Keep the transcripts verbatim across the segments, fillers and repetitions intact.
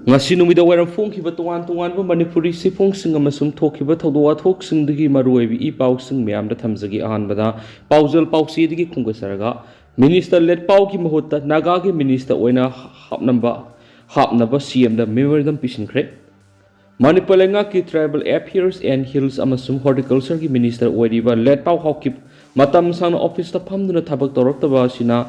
ꯉꯁꯤ ꯅꯨꯃꯤꯗꯥꯡ ꯋꯥꯏꯔꯝ ꯐꯣꯡꯈꯤꯕ ꯇꯣꯉꯥꯟ ꯇꯣꯉꯥꯟꯕ ꯃꯅꯤꯄꯨꯔꯤ ꯆꯦꯐꯣꯡꯁꯤꯡ ꯑꯃꯁꯨꯡ ꯊꯣꯛꯈꯤꯕ ꯊꯧꯗꯣꯛ ꯋꯥꯊꯣꯛꯁꯤꯡꯗꯒꯤ ꯃꯔꯨꯑꯣꯏꯕ ꯏ ꯄꯥꯎꯁꯤꯡ ꯃꯌꯥꯝꯗ ꯊꯝꯖꯒꯦ꯫ ꯑꯍꯥꯟꯕꯗ ꯄꯥꯎꯖꯦꯜ ꯄꯥꯎꯆꯦꯗꯒꯤ ꯈꯣꯝꯒꯠꯆꯔꯒ, ꯃꯤꯅꯤꯁꯇꯔ ꯂꯦꯠꯄꯥꯎꯒꯤ ꯃꯍꯨꯠꯇ ꯅꯥꯒꯥꯒꯤ ꯃꯤꯅꯤꯁꯇꯔ ꯑꯣꯏꯅ ꯍꯥꯞꯅꯕ ꯍꯥꯞꯅꯕ ꯁꯤ ꯑꯦꯝꯗ ꯃꯦꯃꯣꯔꯦꯟꯗꯝ ꯄꯤꯁꯤꯟꯈ꯭ꯔꯦ꯫ ꯃꯅꯤꯄꯨꯔ ꯂꯩꯉꯥꯛꯀꯤ Tribal Affairs and Hills ꯑꯃꯁꯨꯡ Horticultureꯒꯤ ꯃꯤꯅꯤꯁꯇꯔ ꯑꯣꯏꯔꯤꯕ ꯂꯦꯠꯄꯥꯎ ꯍꯥꯎꯀꯤꯞ ꯃꯇꯝ ꯁꯥꯡꯅ ꯑꯣꯐꯤꯁꯇ ꯐꯝꯗꯨꯅ ꯊꯕꯛ ꯇꯧꯔꯛꯇꯕ ꯑꯁꯤꯅ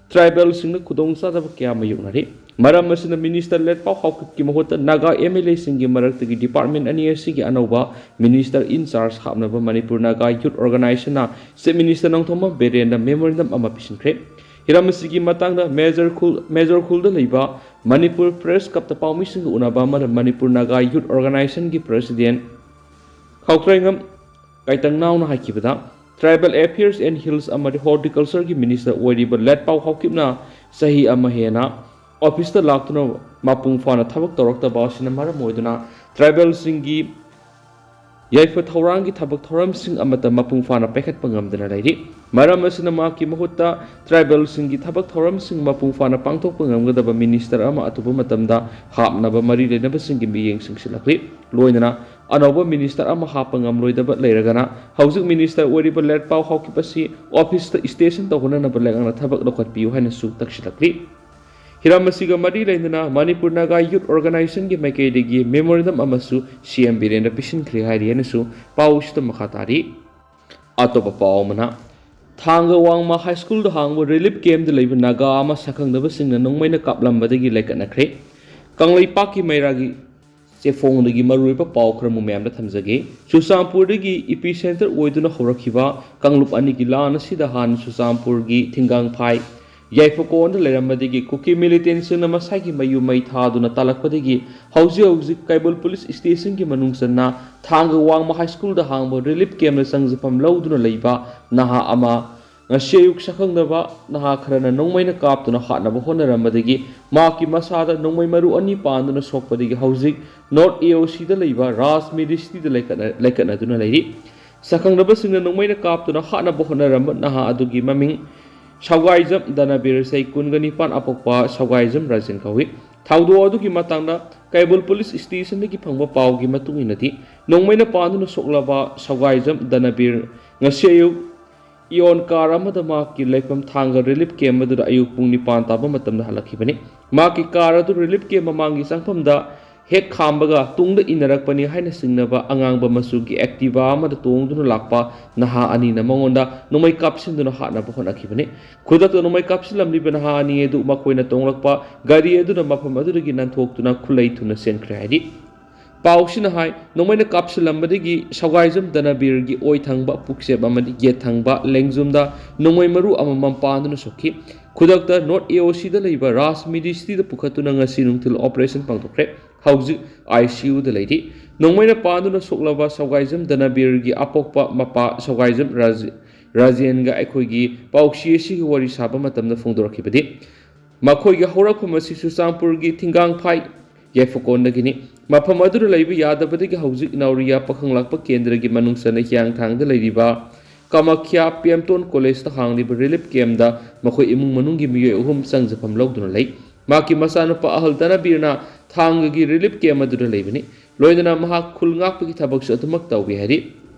ꯇ꯭ꯔꯥꯏꯕꯦꯜꯁꯤꯡꯅ ꯈꯨꯗꯣꯡꯆꯥꯗꯕ ꯀꯌꯥ ꯃꯥꯌꯣꯛꯅꯔꯤ꯫ ꯃꯔꯝ ꯑꯁꯤꯅ ꯃꯤꯅꯤꯁꯇꯔ ꯂꯦꯠꯄꯥꯎ ꯍꯥꯎꯀꯤꯞꯀꯤ ꯃꯍꯨꯠꯇ ꯅꯥꯒꯥ ꯑꯦꯝ ꯑꯦꯜ ꯑꯦꯁꯤꯡꯒꯤ ꯃꯔꯛꯇꯒꯤ ꯗꯤꯄꯥꯔꯠꯃꯦꯟ ꯑꯅꯤ ꯑꯁꯤꯒꯤ ꯑꯅꯧꯕ ꯃꯤꯅꯤꯁꯇꯔ ꯏꯟ ꯆꯥꯔꯖ ꯍꯥꯞꯅꯕ ꯃꯅꯤꯄꯨꯔ ꯅꯥꯒꯥ ꯌꯨꯠ ꯑꯣꯔꯒꯅꯥꯏꯖꯦꯁꯟꯅ ꯆꯤꯐ ꯃꯤꯅꯤꯁꯇꯔ ꯅꯣꯡꯊꯣꯝꯕꯝ ꯕꯤꯔꯦꯟꯗ ꯃꯦꯃꯣꯔꯦꯟꯗꯝ ꯑꯃ ꯄꯤꯁꯤꯟꯈ꯭ꯔꯦ꯫ ꯍꯤꯔꯝ ꯑꯁꯤꯒꯤ ꯃꯇꯥꯡꯗ ꯃꯦꯖꯔ ꯈꯨꯜ, ꯃꯦꯖꯣꯔ ꯈꯨꯜꯗ ꯂꯩꯕ ꯃꯅꯤꯄꯨꯔ ꯄ꯭ꯔꯦꯁ ꯀ꯭ꯂꯕꯇ ꯄꯥꯎꯃꯤꯁꯤꯡꯒ ꯎꯅꯕ ꯑꯃꯗ ꯃꯅꯤꯄꯨꯔ ꯅꯥꯒꯥ ꯌꯨꯠ ꯑꯣꯔꯒꯅꯥꯏꯖꯦꯁꯟꯒꯤ president ꯈꯥꯎꯇ꯭ꯔꯩꯉꯝ ꯀꯥꯏꯇꯪꯅꯥꯎꯅ ꯍꯥꯏꯈꯤꯕꯗ, Tribal Affairs and Hills ꯑꯃꯗꯤ Horticultureꯒꯤ ꯃꯤꯅꯤꯁꯇꯔ ꯑꯣꯏꯔꯤꯕ ꯂꯦꯠꯄꯥꯎ ꯍꯥꯎꯀꯤꯞꯅ ꯆꯍꯤ ꯑꯃ ꯍꯦꯟꯅ ꯑꯣꯐꯤꯁꯇ ꯂꯥꯛꯇꯨꯅ ꯃꯄꯨꯡ ꯐꯥꯅ ꯊꯕꯛ ꯇꯧꯔꯛꯇꯕ ꯑꯁꯤꯅ ꯃꯔꯝ ꯑꯣꯏꯗꯨꯅ ꯇ꯭ꯔꯥꯏꯕꯦꯜꯁꯤꯡꯒꯤ ꯌꯥꯏꯐ ꯊꯧꯔꯥꯡꯒꯤ ꯊꯕꯛ ꯊꯧꯔꯝꯁꯤꯡ ꯑꯃꯠꯇ ꯃꯄꯨꯡ ꯐꯥꯅ ꯄꯥꯏꯈꯠꯄ ꯉꯝꯗꯅ ꯂꯩꯔꯤ꯫ ꯃꯔꯝ ꯑꯁꯤꯅ ꯃꯍꯥꯛꯀꯤ ꯃꯍꯨꯠꯇ ꯇ꯭ꯔꯥꯏꯕꯦꯜꯁꯤꯡꯒꯤ ꯊꯕꯛ ꯊꯧꯔꯝꯁꯤꯡ ꯃꯄꯨꯡ ꯐꯥꯅ ꯄꯥꯡꯊꯣꯛꯄ ꯉꯝꯒꯗꯕ ꯃꯤꯅꯤꯁꯇꯔ ꯑꯃ ꯑꯊꯨꯕ ꯃꯇꯝꯗ ꯍꯥꯞꯅꯕ ꯃꯔꯤ ꯂꯩꯅꯕꯁꯤꯡꯒꯤ ꯃꯤꯠꯌꯦꯡ ꯆꯪꯁꯤꯜꯂꯛꯂꯤ꯫ ꯂꯣꯏꯅꯅ ꯑꯅꯧꯕ ꯃꯤꯅꯤꯁꯇꯔ ꯑꯃ ꯍꯥꯞꯄ ꯉꯝꯂꯣꯏꯗꯕ ꯂꯩꯔꯒꯅ, ꯍꯧꯖꯤꯛ ꯃꯤꯅꯤꯁꯇꯔ ꯑꯣꯏꯔꯤꯕ ꯂꯦꯠꯄꯥꯎ ꯍꯥꯎꯀꯤꯞ ꯑꯁꯤ ꯑꯣꯐꯤꯁꯇ ꯁ꯭ꯇꯦꯁꯟ ꯇꯧꯍꯟꯅꯅꯕ ꯂꯩꯉꯥꯛꯅ ꯊꯕꯛ ꯂꯧꯈꯠꯄꯤꯌꯨ ꯍꯥꯏꯅꯁꯨ ꯇꯛꯁꯤꯜꯂꯛꯂꯤ꯫ ꯍꯤꯔꯝ ꯑꯁꯤꯒ ꯃꯔꯤ ꯂꯩꯅꯅ ꯃꯅꯤꯄꯨꯔ ꯅꯥꯒꯥ ꯌꯨꯠ ꯑꯣꯔꯒꯅꯥꯏꯖꯦꯁꯟꯒꯤ ꯃꯥꯏꯀꯩꯗꯒꯤ ꯃꯦꯃꯣꯔꯦꯟꯗꯝ ꯑꯃꯁꯨ ꯁꯤ ꯑꯦꯝ ꯕꯤꯔꯦꯟꯗ ꯄꯤꯁꯤꯟꯈ꯭ꯔꯦ ꯍꯥꯏꯔꯤ ꯍꯥꯏꯅꯁꯨ ꯄꯥꯎ ꯑꯁꯤꯗ ꯃꯈꯥ ꯇꯥꯔꯤ꯫ ꯑꯇꯣꯞꯄ ꯄꯥꯎ ꯑꯃꯅ, ꯊꯥꯡꯒ ꯋꯥꯡꯃ ꯍꯥꯏ ꯁ꯭ꯀꯨꯜꯗ ꯍꯥꯡꯕ ꯔꯤꯂꯤꯐ ꯀꯦꯝꯞꯇ ꯂꯩꯕ ꯅꯥꯒꯥ ꯑꯃ ꯁꯛꯈꯪꯗꯕꯁꯤꯡꯅ ꯅꯣꯡꯃꯩꯅ ꯀꯥꯞꯂꯝꯕꯗꯒꯤ ꯂꯩꯈꯠꯅꯈ꯭ꯔꯦ꯫ ꯀꯪꯂꯩꯄꯥꯛꯀꯤ ꯃꯩꯔꯥꯒꯤ ꯆꯦꯐꯣꯡꯗꯒꯤ ꯃꯔꯨꯑꯣꯏꯕ ꯄꯥꯎ ꯈꯔ ꯑꯃꯨꯛ ꯃꯌꯥꯝꯗ ꯊꯝꯖꯒꯦ꯫ ꯆꯨꯔꯆꯥꯟꯄꯨꯔꯗꯒꯤ ꯏꯄꯤ ꯁꯦꯟꯇꯔ ꯑꯣꯏꯗꯨꯅ ꯍꯧꯔꯛꯈꯤꯕ ꯀꯥꯡꯂꯨꯞ ꯑꯅꯤꯒꯤ ꯂꯥꯟ ꯑꯁꯤꯗ ꯍꯥꯟꯅ ꯆꯨꯔꯆꯥꯟꯄꯨꯔꯒꯤ ꯊꯤꯡꯒꯥꯡꯐꯥꯏ ꯌꯥꯏꯐꯀꯣꯟꯗ ꯂꯩꯔꯝꯕꯗꯒꯤ ꯀꯨꯀꯤ ꯃꯤꯂꯤꯇꯦꯟꯁꯤꯡꯅ ꯃꯁꯥꯒꯤ ꯃꯌꯨꯝ ꯃꯩ ꯊꯥꯗꯨꯅ ꯇꯥꯜꯂꯛꯄꯗꯒꯤ ꯍꯧꯖꯤꯛ ꯍꯧꯖꯤꯛ ꯀꯩꯕꯨꯜ ꯄꯨꯂꯤꯁ ꯁ꯭ꯇꯦꯁꯟꯒꯤ ꯃꯅꯨꯡ ꯆꯟꯅ ꯊꯥꯡꯒ ꯋꯥꯡꯃ ꯍꯥꯏ ꯁ꯭ꯀꯨꯜꯗ ꯍꯥꯡꯕ ꯔꯤꯂꯤꯐ ꯀꯦꯝꯞꯇ ꯆꯪꯖꯐꯝ ꯂꯧꯗꯨꯅ ꯂꯩꯕ ꯅꯍꯥ ꯑꯃ ꯉꯁꯤ ꯑꯌꯨꯛ ꯁꯛꯈꯪꯗꯕ ꯅꯍꯥ ꯈꯔꯅ ꯅꯣꯡꯃꯩꯅ ꯀꯥꯞꯇꯨꯅ ꯍꯥꯠꯅꯕ ꯍꯣꯠꯅꯔꯝꯕꯗꯒꯤ ꯃꯍꯥꯛꯀꯤ ꯃꯁꯥꯗ ꯅꯣꯡꯃꯩ ꯃꯔꯨ ꯑꯅꯤ ꯄꯥꯟꯗꯨꯅ ꯁꯣꯛꯄꯗꯒꯤ ꯍꯧꯖꯤꯛ ꯅꯣꯔꯠ ꯑꯦ ꯑꯣ ꯁꯤꯗ ꯂꯩꯕ ꯔꯥꯖ ꯃꯤꯗꯤꯁꯇꯤꯗ ꯂꯩꯈꯠꯅ-, ꯂꯩꯈꯠꯅꯗꯨꯅ ꯂꯩꯔꯤ꯫ ꯁꯛꯈꯪꯗꯕꯁꯤꯡꯅ ꯅꯣꯡꯃꯩꯅ ꯀꯥꯞꯇꯨꯅ ꯍꯥꯠꯅꯕ ꯍꯣꯠꯅꯔꯝꯕ ꯅꯍꯥ ꯑꯗꯨꯒꯤ ꯃꯃꯤꯡ ꯁꯧꯒꯥꯏꯖꯝ ꯗꯅꯕꯤꯔ, ꯆꯍꯤ ꯀꯨꯟꯒ ꯅꯤꯄꯥꯟ, ꯑꯄꯣꯛꯄ ꯁꯧꯒꯥꯏꯖꯝ ꯔꯥꯖꯦꯟ ꯀꯧꯏ꯫ ꯊꯧꯗꯣꯛ ꯑꯗꯨꯒꯤ ꯃꯇꯥꯡꯗ ꯀꯩꯕꯨꯜ ꯄꯨꯂꯤꯁ ꯁ꯭ꯇꯦꯁꯟꯗꯒꯤ ꯐꯪꯕ ꯄꯥꯎꯒꯤ ꯃꯇꯨꯡ ꯏꯟꯅꯗꯤ, ꯅꯣꯡꯃꯩꯅ ꯄꯥꯟꯗꯨꯅ ꯁꯣꯛꯂꯕ ꯁꯋꯥꯏꯖꯝ ꯗꯅꯕꯤꯔ ꯉꯁꯤ ꯑꯌꯨꯛ ꯏꯌꯣꯟ ꯀꯥꯔ ꯑꯃꯗ ꯃꯍꯥꯛꯀꯤ ꯂꯩꯐꯝ ꯊꯥꯡꯒ ꯔꯤꯂꯤꯐ ꯀꯦꯝꯞ ꯑꯗꯨꯗ ꯑꯌꯨꯛ ꯄꯨꯡ ꯅꯤꯄꯥꯟ ꯇꯥꯕ ꯃꯇꯝꯗ ꯍꯜꯂꯛꯈꯤꯕꯅꯤ꯫ ꯃꯍꯥꯛꯀꯤ ꯀꯥꯔ ꯑꯗꯨ ꯔꯤꯂꯤꯐ ꯀꯦꯝꯞ ꯃꯃꯥꯡꯒꯤ ꯆꯪꯐꯝꯗ ꯍꯦꯛ ꯈꯥꯝꯕꯒ ꯇꯨꯡꯗ ꯏꯟꯅꯔꯛꯄꯅꯤ ꯍꯥꯏꯅ ꯆꯤꯡꯅꯕ ꯑꯉꯥꯡꯕ ꯃꯆꯨꯒꯤ ꯑꯦꯛꯇꯤꯚꯥ ꯑꯃꯗ ꯇꯣꯡꯗꯨꯅ ꯂꯥꯛꯄ ꯅꯍꯥ ꯑꯅꯤꯅ ꯃꯉꯣꯟꯗ ꯅꯣꯡꯃꯩ ꯀꯥꯞꯁꯤꯟꯗꯨꯅ ꯍꯥꯠꯅꯕ ꯍꯣꯠꯅꯈꯤꯕꯅꯤ꯫ ꯈꯨꯗꯛꯇ ꯅꯣꯡꯃꯩ ꯀꯥꯞꯁꯤꯜꯂꯝꯂꯤꯕ ꯅꯍꯥ ꯑꯅꯤ ꯑꯗꯨ ꯃꯈꯣꯏꯅ ꯇꯣꯡꯂꯛꯄ ꯒꯥꯔꯤ ꯑꯗꯨꯅ ꯃꯐꯝ ꯑꯗꯨꯗꯒꯤ ꯅꯥꯟꯊꯣꯛꯇꯨꯅ ꯈꯨꯠꯂꯩ ꯊꯨꯅ ꯆꯦꯟꯈ꯭ꯔꯦ ꯍꯥꯏꯔꯤ꯫ ꯄꯥꯎꯁꯤꯅ ꯍꯥꯏ, ꯅꯣꯡꯃꯩꯅ ꯀꯥꯞꯁꯤꯜꯂꯝꯕꯗꯒꯤ ꯁꯋꯥꯏꯖꯝ ꯗꯅꯕꯤꯔꯒꯤ ꯑꯣꯏ ꯊꯪꯕ, ꯄꯨꯛꯆꯦꯞ ꯑꯃꯗꯤ ꯌꯦꯠ ꯊꯪꯕ ꯂꯦꯡꯖꯨꯝꯗ ꯅꯣꯡꯃꯩ ꯃꯔꯨ ꯑꯃꯃꯝ ꯄꯥꯟꯗꯨꯅ ꯁꯣꯛꯈꯤ꯫ ꯈꯨꯗꯛꯇ ꯅꯣꯔꯠ ꯑꯦ ꯑꯣ ꯁꯤꯗ ꯂꯩꯕ ꯔꯥꯖ ꯃꯤꯗꯤꯁꯇꯤꯗ ꯄꯨꯈꯠꯇꯨꯅ ꯉꯁꯤ ꯅꯨꯡꯊꯤꯜ ꯑꯣꯄꯔꯦꯁꯟ ꯄꯥꯡꯊꯣꯛꯈ꯭ꯔꯦ꯫ ꯍꯧꯖꯤꯛ ꯑꯥꯏ ꯁꯤ ꯌꯨꯗ ꯂꯩꯔꯤ꯫ ꯅꯣꯡꯃꯩꯅ ꯄꯥꯟꯗꯨꯅ ꯁꯣꯛꯂꯕ ꯁꯋꯥꯏꯖꯝ ꯗꯅꯕꯤꯔꯒꯤ ꯑꯄꯣꯛꯄ ꯃꯄꯥ ꯁꯋꯥꯏꯖꯝ ꯔꯥꯖ-, ꯔꯥꯖꯦꯟꯒ ꯑꯩꯈꯣꯏꯒꯤ ꯄꯥꯎꯁꯤ ꯑꯁꯤꯒꯤ ꯋꯥꯔꯤ ꯁꯥꯕ ꯃꯇꯝꯗ ꯐꯣꯡꯗꯣꯔꯛꯈꯤꯕꯗꯤ, ꯃꯈꯣꯏꯒꯤ ꯍꯧꯔꯛꯐꯝ ꯑꯁꯤ ꯆꯨꯔꯆꯥꯟꯄꯨꯔꯒꯤ ꯊꯤꯡꯒꯥꯡꯐꯥꯏ ꯌꯥꯏꯐꯀꯣꯟꯗꯒꯤꯅꯤ꯫ ꯃꯐꯝ ꯑꯗꯨꯗ ꯂꯩꯕ ꯌꯥꯗꯕꯗꯒꯤ ꯍꯧꯖꯤꯛ ꯅꯥꯎꯔꯤꯌꯥ ꯄꯥꯈꯪ ꯂꯥꯛꯄ ꯀꯦꯟꯗ꯭ꯔꯒꯤ ꯃꯅꯨꯡ ꯆꯟꯅ ꯍꯤꯌꯥꯡꯊꯥꯡꯗ ꯂꯩꯔꯤꯕ ꯀꯃꯈ꯭ꯌꯥ ꯄꯤ ꯑꯦꯝ ꯇꯣꯟ ꯀꯣꯂꯦꯖꯇ ꯍꯥꯡꯂꯤꯕ ꯔꯤꯂꯤꯐ ꯀꯦꯝꯗ ꯃꯈꯣꯏ ꯏꯃꯨꯡ ꯃꯅꯨꯡꯒꯤ ꯃꯤꯑꯣꯏ ꯑꯍꯨꯝ ꯆꯪꯖꯐꯝ ꯂꯧꯗꯨꯅ ꯂꯩ꯫ ꯃꯍꯥꯛꯀꯤ ꯃꯆꯥꯅꯨꯄꯥ ꯑꯍꯜ ꯗꯅꯕꯤꯔꯅ ꯊꯥꯡꯒꯒꯤ ꯔꯤꯂꯤꯐ ꯀꯦꯝ ꯑꯗꯨꯗ ꯂꯩꯕꯅꯤ꯫ ꯂꯣꯏꯅꯅ ꯃꯍꯥꯛ ꯈꯨꯜ ꯉꯥꯛꯄꯒꯤ ꯊꯕꯛꯁꯨ ꯑꯗꯨꯃꯛ ꯇꯧꯏ ꯍꯥꯏꯔꯤ꯫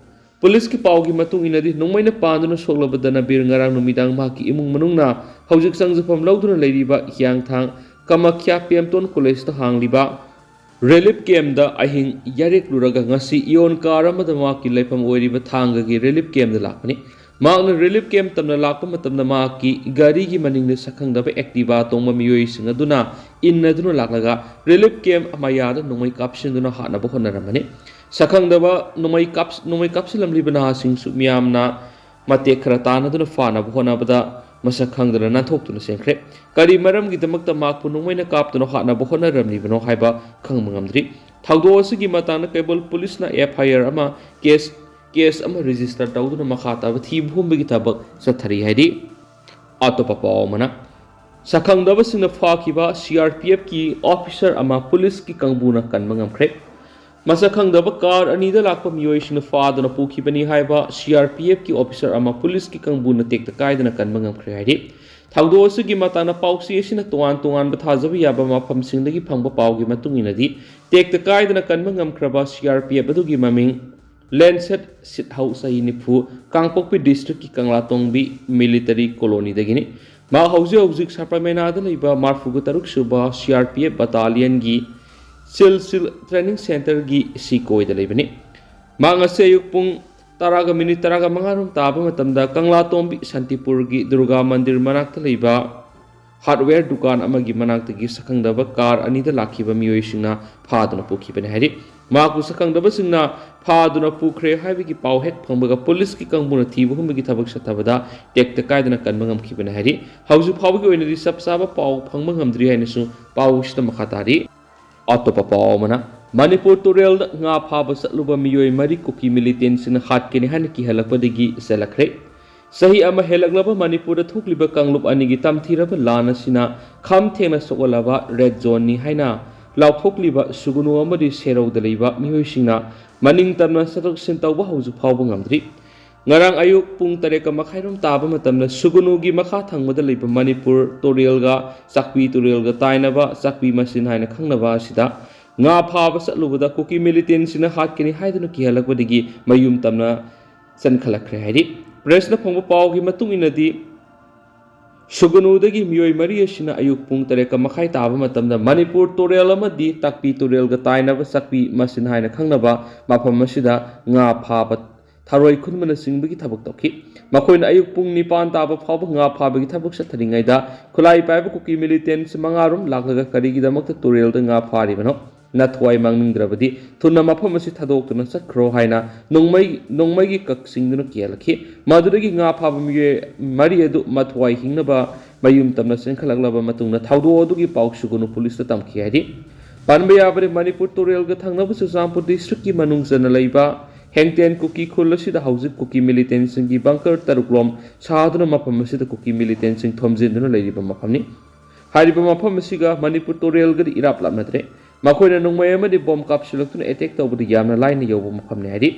ꯄꯨꯂꯤꯁꯀꯤ ꯄꯥꯎꯒꯤ ꯃꯇꯨꯡ ꯏꯟꯅꯗꯤ, ꯅꯣꯡꯃꯩꯅ ꯄꯥꯟꯗꯨꯅ ꯁꯣꯛꯂꯕ ꯗꯅꯕꯤꯔ ꯉꯔꯥꯡ ꯅꯨꯃꯤꯗꯥꯡ ꯃꯍꯥꯛꯀꯤ ꯏꯃꯨꯡ ꯃꯅꯨꯡꯅ ꯍꯧꯖꯤꯛ ꯆꯪꯖꯐꯝ ꯂꯧꯗꯨꯅ ꯂꯩꯔꯤꯕ ꯍꯤꯌꯥꯡꯊꯥꯡ ꯀꯃꯈ꯭ꯌꯥ ꯄꯤ ꯑꯦꯝ ꯇꯣꯟ ꯀꯣꯂꯦꯖꯇ ꯍꯥꯡꯂꯤꯕ ꯔꯤꯂꯤꯐ ꯀꯦꯝꯗ ꯑꯍꯤꯡ ꯌꯥꯔꯦꯛꯂꯨꯔꯒ ꯉꯁꯤ ꯏꯌꯣꯟ ꯀꯥꯔ ꯑꯃꯗ ꯃꯍꯥꯛꯀꯤ ꯂꯩꯐꯝ ꯑꯣꯏꯔꯤꯕ ꯊꯥꯡꯒꯒꯤ ꯔꯤꯂꯤꯐ ꯀꯦꯝꯗ ꯂꯥꯛꯄꯅꯤ꯫ ꯃꯍꯥꯛꯅ ꯔꯤꯂꯤꯐ ꯀꯦꯝ ꯇꯝꯅ ꯂꯥꯛꯄ ꯃꯇꯝꯗ ꯃꯍꯥꯛꯀꯤ ꯒꯥꯔꯤꯒꯤ ꯃꯅꯤꯡꯗ ꯁꯛꯈꯪꯗꯕ ꯑꯦꯛꯇꯤꯚꯥ ꯇꯣꯡꯕ ꯃꯤꯑꯣꯏꯁꯤꯡ ꯑꯗꯨꯅ ꯏꯟꯅꯗꯨꯅ ꯂꯥꯛꯂꯒ ꯔꯤꯂꯤꯐ ꯀꯦꯝ ꯃꯌꯥꯗ ꯅꯣꯡꯃꯩ ꯀꯥꯞꯁꯤꯟꯗꯨꯅ ꯍꯥꯠꯅꯕ ꯍꯣꯠꯅꯔꯝꯕꯅꯤ꯫ ꯁꯛꯈꯪꯗꯕ ꯅꯣꯡꯃꯩ ꯀꯥꯞ-, ꯅꯣꯡꯃꯩ ꯀꯥꯞꯁꯤꯜꯂꯝꯂꯤꯕ ꯅꯍꯥꯁꯤꯡꯁꯨ ꯃꯤꯌꯥꯝꯅ ꯃꯇꯦꯛ ꯈꯔ ꯇꯥꯟꯅꯗꯨꯅ ꯐꯥꯅꯕ ꯍꯣꯠꯅꯕꯗ ꯃꯁꯛ ꯈꯪꯗꯅ ꯅꯥꯟꯊꯣꯛꯇꯨꯅ ꯆꯦꯟꯈ꯭ꯔꯦ꯫ ꯀꯔꯤ ꯃꯔꯝꯒꯤꯗꯃꯛꯇ ꯃꯍꯥꯛꯄꯨ ꯅꯣꯡꯃꯩꯅ ꯀꯥꯞꯇꯨꯅ ꯍꯥꯠꯅꯕ ꯍꯣꯠꯅꯔꯝꯂꯤꯕꯅꯣ ꯍꯥꯏꯕ ꯈꯪꯕ ꯉꯝꯗ꯭ꯔꯤ꯫ ꯊꯧꯗꯣꯛ ꯑꯁꯤꯒꯤ ꯃꯇꯥꯡꯗ ꯀꯩꯕꯨꯜ ꯄꯨꯂꯤꯁꯅ ꯑꯦꯐ ꯑꯥꯏ ꯑꯥꯔ ꯑꯃ ꯀꯦꯁ, ꯀꯦꯁ ꯑꯃ ꯔꯦꯖꯤꯁꯇꯔ ꯇꯧꯗꯨꯅ ꯃꯈꯥ ꯇꯥꯕ ꯊꯤꯕ ꯍꯨꯝꯕꯒꯤ ꯊꯕꯛ ꯆꯠꯊꯔꯤ ꯍꯥꯏꯔꯤ꯫ ꯑꯇꯣꯞꯄ ꯄꯥꯎ ꯑꯃꯅ, ꯁꯛꯈꯪꯗꯕꯁꯤꯡꯅ ꯐꯥꯈꯤꯕ ꯁꯤ ꯑꯥꯔ ꯄꯤ ꯑꯦꯐꯀꯤ ꯑꯣꯐꯤꯁꯥꯔ ꯑꯃ ꯄꯨꯂꯤꯁꯀꯤ ꯀꯥꯡꯕꯨꯅ ꯀꯟꯕ ꯉꯝꯈ꯭ꯔꯦ꯫ ꯃꯁꯛ ꯈꯪꯗꯕ ꯀꯥꯔ ꯑꯅꯤꯗ ꯂꯥꯛꯄ ꯃꯤꯑꯣꯏꯁꯤꯡꯅ ꯐꯥꯗꯨꯅ ꯄꯨꯈꯤꯕꯅꯤ ꯍꯥꯏꯕ ꯁꯤ ꯑꯥꯔ ꯄꯤ ꯑꯦꯐꯀꯤ ꯑꯣꯐꯤꯁꯥꯔ ꯑꯃ ꯄꯨꯂꯤꯁꯀꯤ ꯀꯥꯡꯕꯨꯅ ꯇꯦꯛꯇ ꯀꯥꯏꯗꯅ ꯀꯟꯕ ꯉꯝꯈ꯭ꯔꯦ ꯍꯥꯏꯔꯤ꯫ ꯊꯧꯗꯣꯛ ꯑꯁꯤꯒꯤ ꯃꯇꯥꯡꯗ ꯄꯥꯎꯆꯦ ꯑꯁꯤꯅ ꯇꯣꯉꯥꯟ ꯇꯣꯉꯥꯟꯕ ꯊꯥꯖꯕ ꯌꯥꯕ ꯃꯐꯝꯁꯤꯡꯗꯒꯤ ꯐꯪꯕ ꯄꯥꯎꯒꯤ ꯃꯇꯨꯡ ꯏꯟꯅꯗꯤ, ꯇꯦꯛꯇ ꯀꯥꯏꯗꯅ ꯀꯟꯕ ꯉꯝꯈ꯭ꯔꯕ C R P F ꯑꯗꯨꯒꯤ ꯃꯃꯤꯡ ꯂꯦꯟꯁꯦꯠ ꯁꯤꯠꯍꯧ, ꯆꯍꯤ ꯅꯤꯐꯨ, ꯀꯥꯡꯄꯣꯛꯄꯤ district ꯀꯤ ꯀꯪꯂꯥꯇꯣꯡꯕꯤ military colony ꯗꯒꯤꯅꯤ꯫ ꯃꯍꯥꯛ ꯍꯧꯖꯤꯛ ꯍꯧꯖꯤꯛ ꯁꯄ꯭ꯔꯃꯦꯅꯥꯗ ꯂꯩꯕ ꯃꯔꯤꯐꯨ ꯇꯔꯨꯛ ꯁꯨꯕ C R P F battalion ꯒꯤ ꯁꯤꯜ ꯁꯤꯜ training centre ꯒꯤ ꯁꯤꯀꯣꯏꯗ ꯂꯩꯕꯅꯤ꯫ ꯃꯍꯥꯛ ꯉꯁꯤ ꯑꯌꯨꯛ ꯄꯨꯡ ꯇꯔꯥꯒ ꯃꯤꯅꯤꯠ ꯇꯔꯥꯒ ꯃꯉꯥ ꯔꯣꯝ ꯇꯥꯕ ꯃꯇꯝꯗ ꯀꯪꯂꯥꯇꯣꯡꯕꯤ ꯁꯥꯟꯇꯤꯄꯨꯔꯒꯤ ꯗꯨꯔꯒꯥ ꯃꯟꯗꯤꯔ ꯃꯅꯥꯛꯇ ꯂꯩꯕ hardware ꯗꯨꯀꯥꯟ ꯑꯃꯒꯤ ꯃꯅꯥꯛꯇꯒꯤ ꯁꯛꯈꯪꯗꯕ car ꯑꯅꯤꯗ ꯂꯥꯛꯈꯤꯕ ꯃꯤꯑꯣꯏꯁꯤꯡꯅ ꯐꯥꯗꯨꯅ ꯄꯨꯈꯤꯕꯅꯤ ꯍꯥꯏꯔꯤ꯫ ꯃꯍꯥꯛꯄꯨ ꯁꯛꯈꯪꯗꯕꯁꯤꯡꯅ ꯐꯥꯗꯨꯅ ꯄꯨꯈ꯭ꯔꯦ ꯍꯥꯏꯕꯒꯤ ꯄꯥꯎ ꯍꯦꯛ ꯐꯪꯕꯒ police ꯀꯤ ꯀꯥꯡꯕꯨꯅ ꯊꯤꯕ ꯍꯨꯝꯕꯒꯤ ꯊꯕꯛ ꯆꯠꯊꯕꯗ ꯇꯦꯛꯇ ꯀꯥꯏꯗꯅ ꯀꯟꯕ ꯉꯝꯈꯤꯕꯅꯤ ꯍꯥꯏꯔꯤ꯫ ꯍꯧꯖꯤꯛ ꯐꯥꯎꯕꯒꯤ ꯑꯣꯏꯅꯗꯤ ꯆꯞ ꯆꯥꯕ ꯄꯥꯎ ꯐꯪꯕ ꯉꯝꯗ꯭ꯔꯤ ꯍꯥꯏꯅꯁꯨ ꯄꯥꯎ ꯑꯁꯤꯗ ꯃꯈꯥ ꯇꯥꯔꯤ꯫ ꯑꯇꯣꯞꯄ ꯄꯥꯎ ꯑꯃꯅ, ꯃꯅꯤꯄꯨꯔ ꯇꯨꯔꯦꯜꯗ ꯉꯥ ꯐꯥꯕ ꯆꯠꯂꯨꯕ ꯃꯤꯑꯣꯏ ꯃꯔꯤ ꯀꯨꯀꯤ militant ꯁꯤꯡꯅ ꯍꯥꯠꯀꯅꯤ ꯍꯥꯏꯅ ꯀꯤꯍꯜꯂꯛꯄꯗꯒꯤ ꯆꯦꯜꯂꯛꯈ꯭ꯔꯦ꯫ ꯆꯍꯤ ꯑꯃ ꯍꯦꯜꯂꯛꯂꯕ ꯃꯅꯤꯄꯨꯔꯗ ꯊꯣꯛꯂꯤꯕ ꯀꯥꯡꯂꯨꯞ ꯑꯅꯤꯒꯤ ꯇꯝꯊꯤꯔꯕ ꯂꯥꯟ ꯑꯁꯤꯅ ꯈꯝ ꯊꯦꯡꯅ ꯁꯣꯛꯍꯜꯂꯕ red zone ꯅꯤ ꯍꯥꯏꯅ ꯂꯥꯎꯊꯣꯛꯂꯤꯕ ꯁꯨꯒꯅꯨ ꯑꯃꯗꯤ ꯁꯦꯔꯧꯗ ꯂꯩꯕ ꯃꯤꯑꯣꯏꯁꯤꯡꯅ ꯃꯅꯤꯡ ꯇꯝꯅ ꯆꯠꯊꯣꯛ ꯆꯠꯁꯤꯟ ꯇꯧꯕ ꯍꯧꯖꯤꯛ ꯐꯥꯎꯕ ꯉꯝꯗ꯭ꯔꯤ꯫ ꯉꯔꯥꯡ ꯑꯌꯨꯛ ꯄꯨꯡ ꯇꯔꯦꯠꯀ ꯃꯈꯥꯏꯔꯣꯝ ꯇꯥꯕ ꯃꯇꯝꯗ ꯁꯨꯒꯅꯨꯒꯤ ꯃꯈꯥ ꯊꯪꯕꯗ ꯂꯩꯕ ꯃꯅꯤꯄꯨꯔ ꯇꯨꯔꯦꯜꯒ ꯆꯥꯛꯄꯤ ꯇꯨꯔꯦꯜꯒ ꯇꯥꯏꯅꯕ ꯆꯥꯛꯄꯤ ꯃꯆꯤꯟ ꯍꯥꯏꯅ ꯈꯪꯅꯕ ꯑꯁꯤꯗ ꯉꯥ ꯐꯥꯕ ꯆꯠꯂꯨꯕꯗ ꯀꯨꯀꯤ militant ꯁꯤꯡꯅ ꯍꯥꯠꯀꯅꯤ ꯍꯥꯏꯗꯨꯅ ꯀꯤꯍꯜꯂꯛꯄꯗꯒꯤ ꯃꯌꯨꯝ ꯇꯝꯅ ꯆꯦꯟꯈꯠꯂꯛꯈ꯭ꯔꯦ ꯍꯥꯏꯔꯤ꯫ Press ꯅ ꯐꯪꯕ ꯄꯥꯎꯒꯤ ꯃꯇꯨꯡ ꯏꯟꯅꯗꯤ, ꯁꯨꯒꯅꯨꯗꯒꯤ ꯃꯤꯑꯣꯏ ꯃꯔꯤ ꯑꯁꯤꯅ ꯑꯌꯨꯛ ꯄꯨꯡ ꯇꯔꯦꯠꯀ ꯃꯈꯥꯏ ꯇꯥꯕ ꯃꯇꯝꯗ ꯃꯅꯤꯄꯨꯔ ꯇꯨꯔꯦꯜ ꯑꯃꯗꯤ ꯇꯥꯛꯄꯤ ꯇꯨꯔꯦꯜꯒ ꯇꯥꯏꯅꯕ ꯆꯥꯛꯄꯤ ꯃꯆꯤꯟ ꯍꯥꯏꯅ ꯈꯪꯅꯕ ꯃꯐꯝ ꯑꯁꯤꯗ ꯉꯥ ꯐꯥꯕ ꯊꯔꯣꯏ ꯈꯨꯟꯕꯅꯆꯤꯡꯕꯒꯤ ꯊꯕꯛ ꯇꯧꯈꯤ꯫ ꯃꯈꯣꯏꯅ ꯑꯌꯨꯛ ꯄꯨꯡ ꯅꯤꯄꯥꯟ ꯇꯥꯕ ꯐꯥꯎꯕ ꯉꯥ ꯐꯥꯕꯒꯤ ꯊꯕꯛ ꯆꯠꯊꯔꯤꯉꯩꯗ ꯈꯨꯠꯂꯥꯏ ꯄꯥꯏꯕ ꯀꯨꯀꯤ militants ꯃꯉꯥꯔꯣꯝ ꯂꯥꯛꯂꯒ ꯀꯔꯤꯒꯤꯗꯃꯛꯇ ꯇꯨꯔꯦꯜꯗ ꯉꯥ ꯐꯥꯔꯤꯕꯅꯣ? ꯅꯊ꯭ꯋꯥꯏ ꯃꯥꯡꯅꯤꯡꯗ꯭ꯔꯕꯗꯤ ꯊꯨꯅ ꯃꯐꯝ ꯑꯁꯤ ꯊꯥꯗꯣꯛꯇꯨꯅ ꯆꯠꯈ꯭ꯔꯣ ꯍꯥꯏꯅ ꯅꯣꯡꯃꯩ, ꯅꯣꯡꯃꯩꯒꯤ ꯀꯛ ꯆꯤꯡꯗꯨꯅ ꯀꯤꯍꯜꯂꯛꯈꯤ꯫ ꯃꯗꯨꯗꯒꯤ ꯉꯥ ꯐꯥꯕ ꯃꯤꯑꯣꯏ ꯃꯔꯤ ꯑꯗꯨ ꯃꯊ꯭ꯋꯥꯏ ꯍꯤꯡꯅꯕ ꯃꯌꯨꯝ ꯇꯝꯅ ꯆꯦꯟꯈꯠꯂꯛꯂꯕ ꯃꯇꯨꯡꯗ ꯊꯧꯗꯣꯛ ꯑꯗꯨꯒꯤ ꯄꯥꯎ ꯁꯨꯒꯅꯨ police ꯇ ꯇꯝꯈꯤ ꯍꯥꯏꯔꯤ꯫ ꯄꯟꯕ ꯌꯥꯕꯗꯤ, ꯃꯅꯤꯄꯨꯔ ꯇꯨꯔꯦꯜꯒ ꯊꯪꯅꯕ ꯆꯨꯔꯆꯥꯟꯄꯨꯔ district ꯀꯤ ꯃꯅꯨꯡ ꯆꯟꯅ ꯂꯩꯕ ꯍꯦꯡꯇꯦꯟ ꯀꯨꯀꯤ ꯈꯨꯜ ꯑꯁꯤꯗ ꯍꯧꯖꯤꯛ ꯀꯨꯀꯤ militant ꯁꯤꯡꯒꯤ bunker ꯇꯔꯨꯛ ꯂꯣꯝ ꯁꯥꯗꯨꯅ ꯃꯐꯝ ꯑꯁꯤꯗ ꯀꯨꯀꯤ militant ꯁꯤꯡ ꯊꯣꯝꯖꯤꯟꯗꯨꯅ ꯂꯩꯔꯤꯕ ꯃꯐꯝꯅꯤ꯫ ꯍꯥꯏꯔꯤꯕ ꯃꯐꯝ ꯑꯁꯤꯒ ꯃꯅꯤꯄꯨꯔ ꯇꯨꯔꯦꯜꯒꯗꯤ ꯏꯔꯥꯞ ꯂꯥꯞꯅꯗ꯭ꯔꯦ꯫ ꯃꯈꯣꯏꯅ ꯅꯣꯡꯃꯩ ꯑꯃꯗꯤ bomb ꯀꯥꯞꯁꯤꯜꯂꯛꯇꯨꯅ attack ꯇꯧꯕꯗ ꯌꯥꯝꯅ ꯂꯥꯏꯅ ꯌꯧꯕ ꯃꯐꯝꯅꯤ ꯍꯥꯏꯔꯤ꯫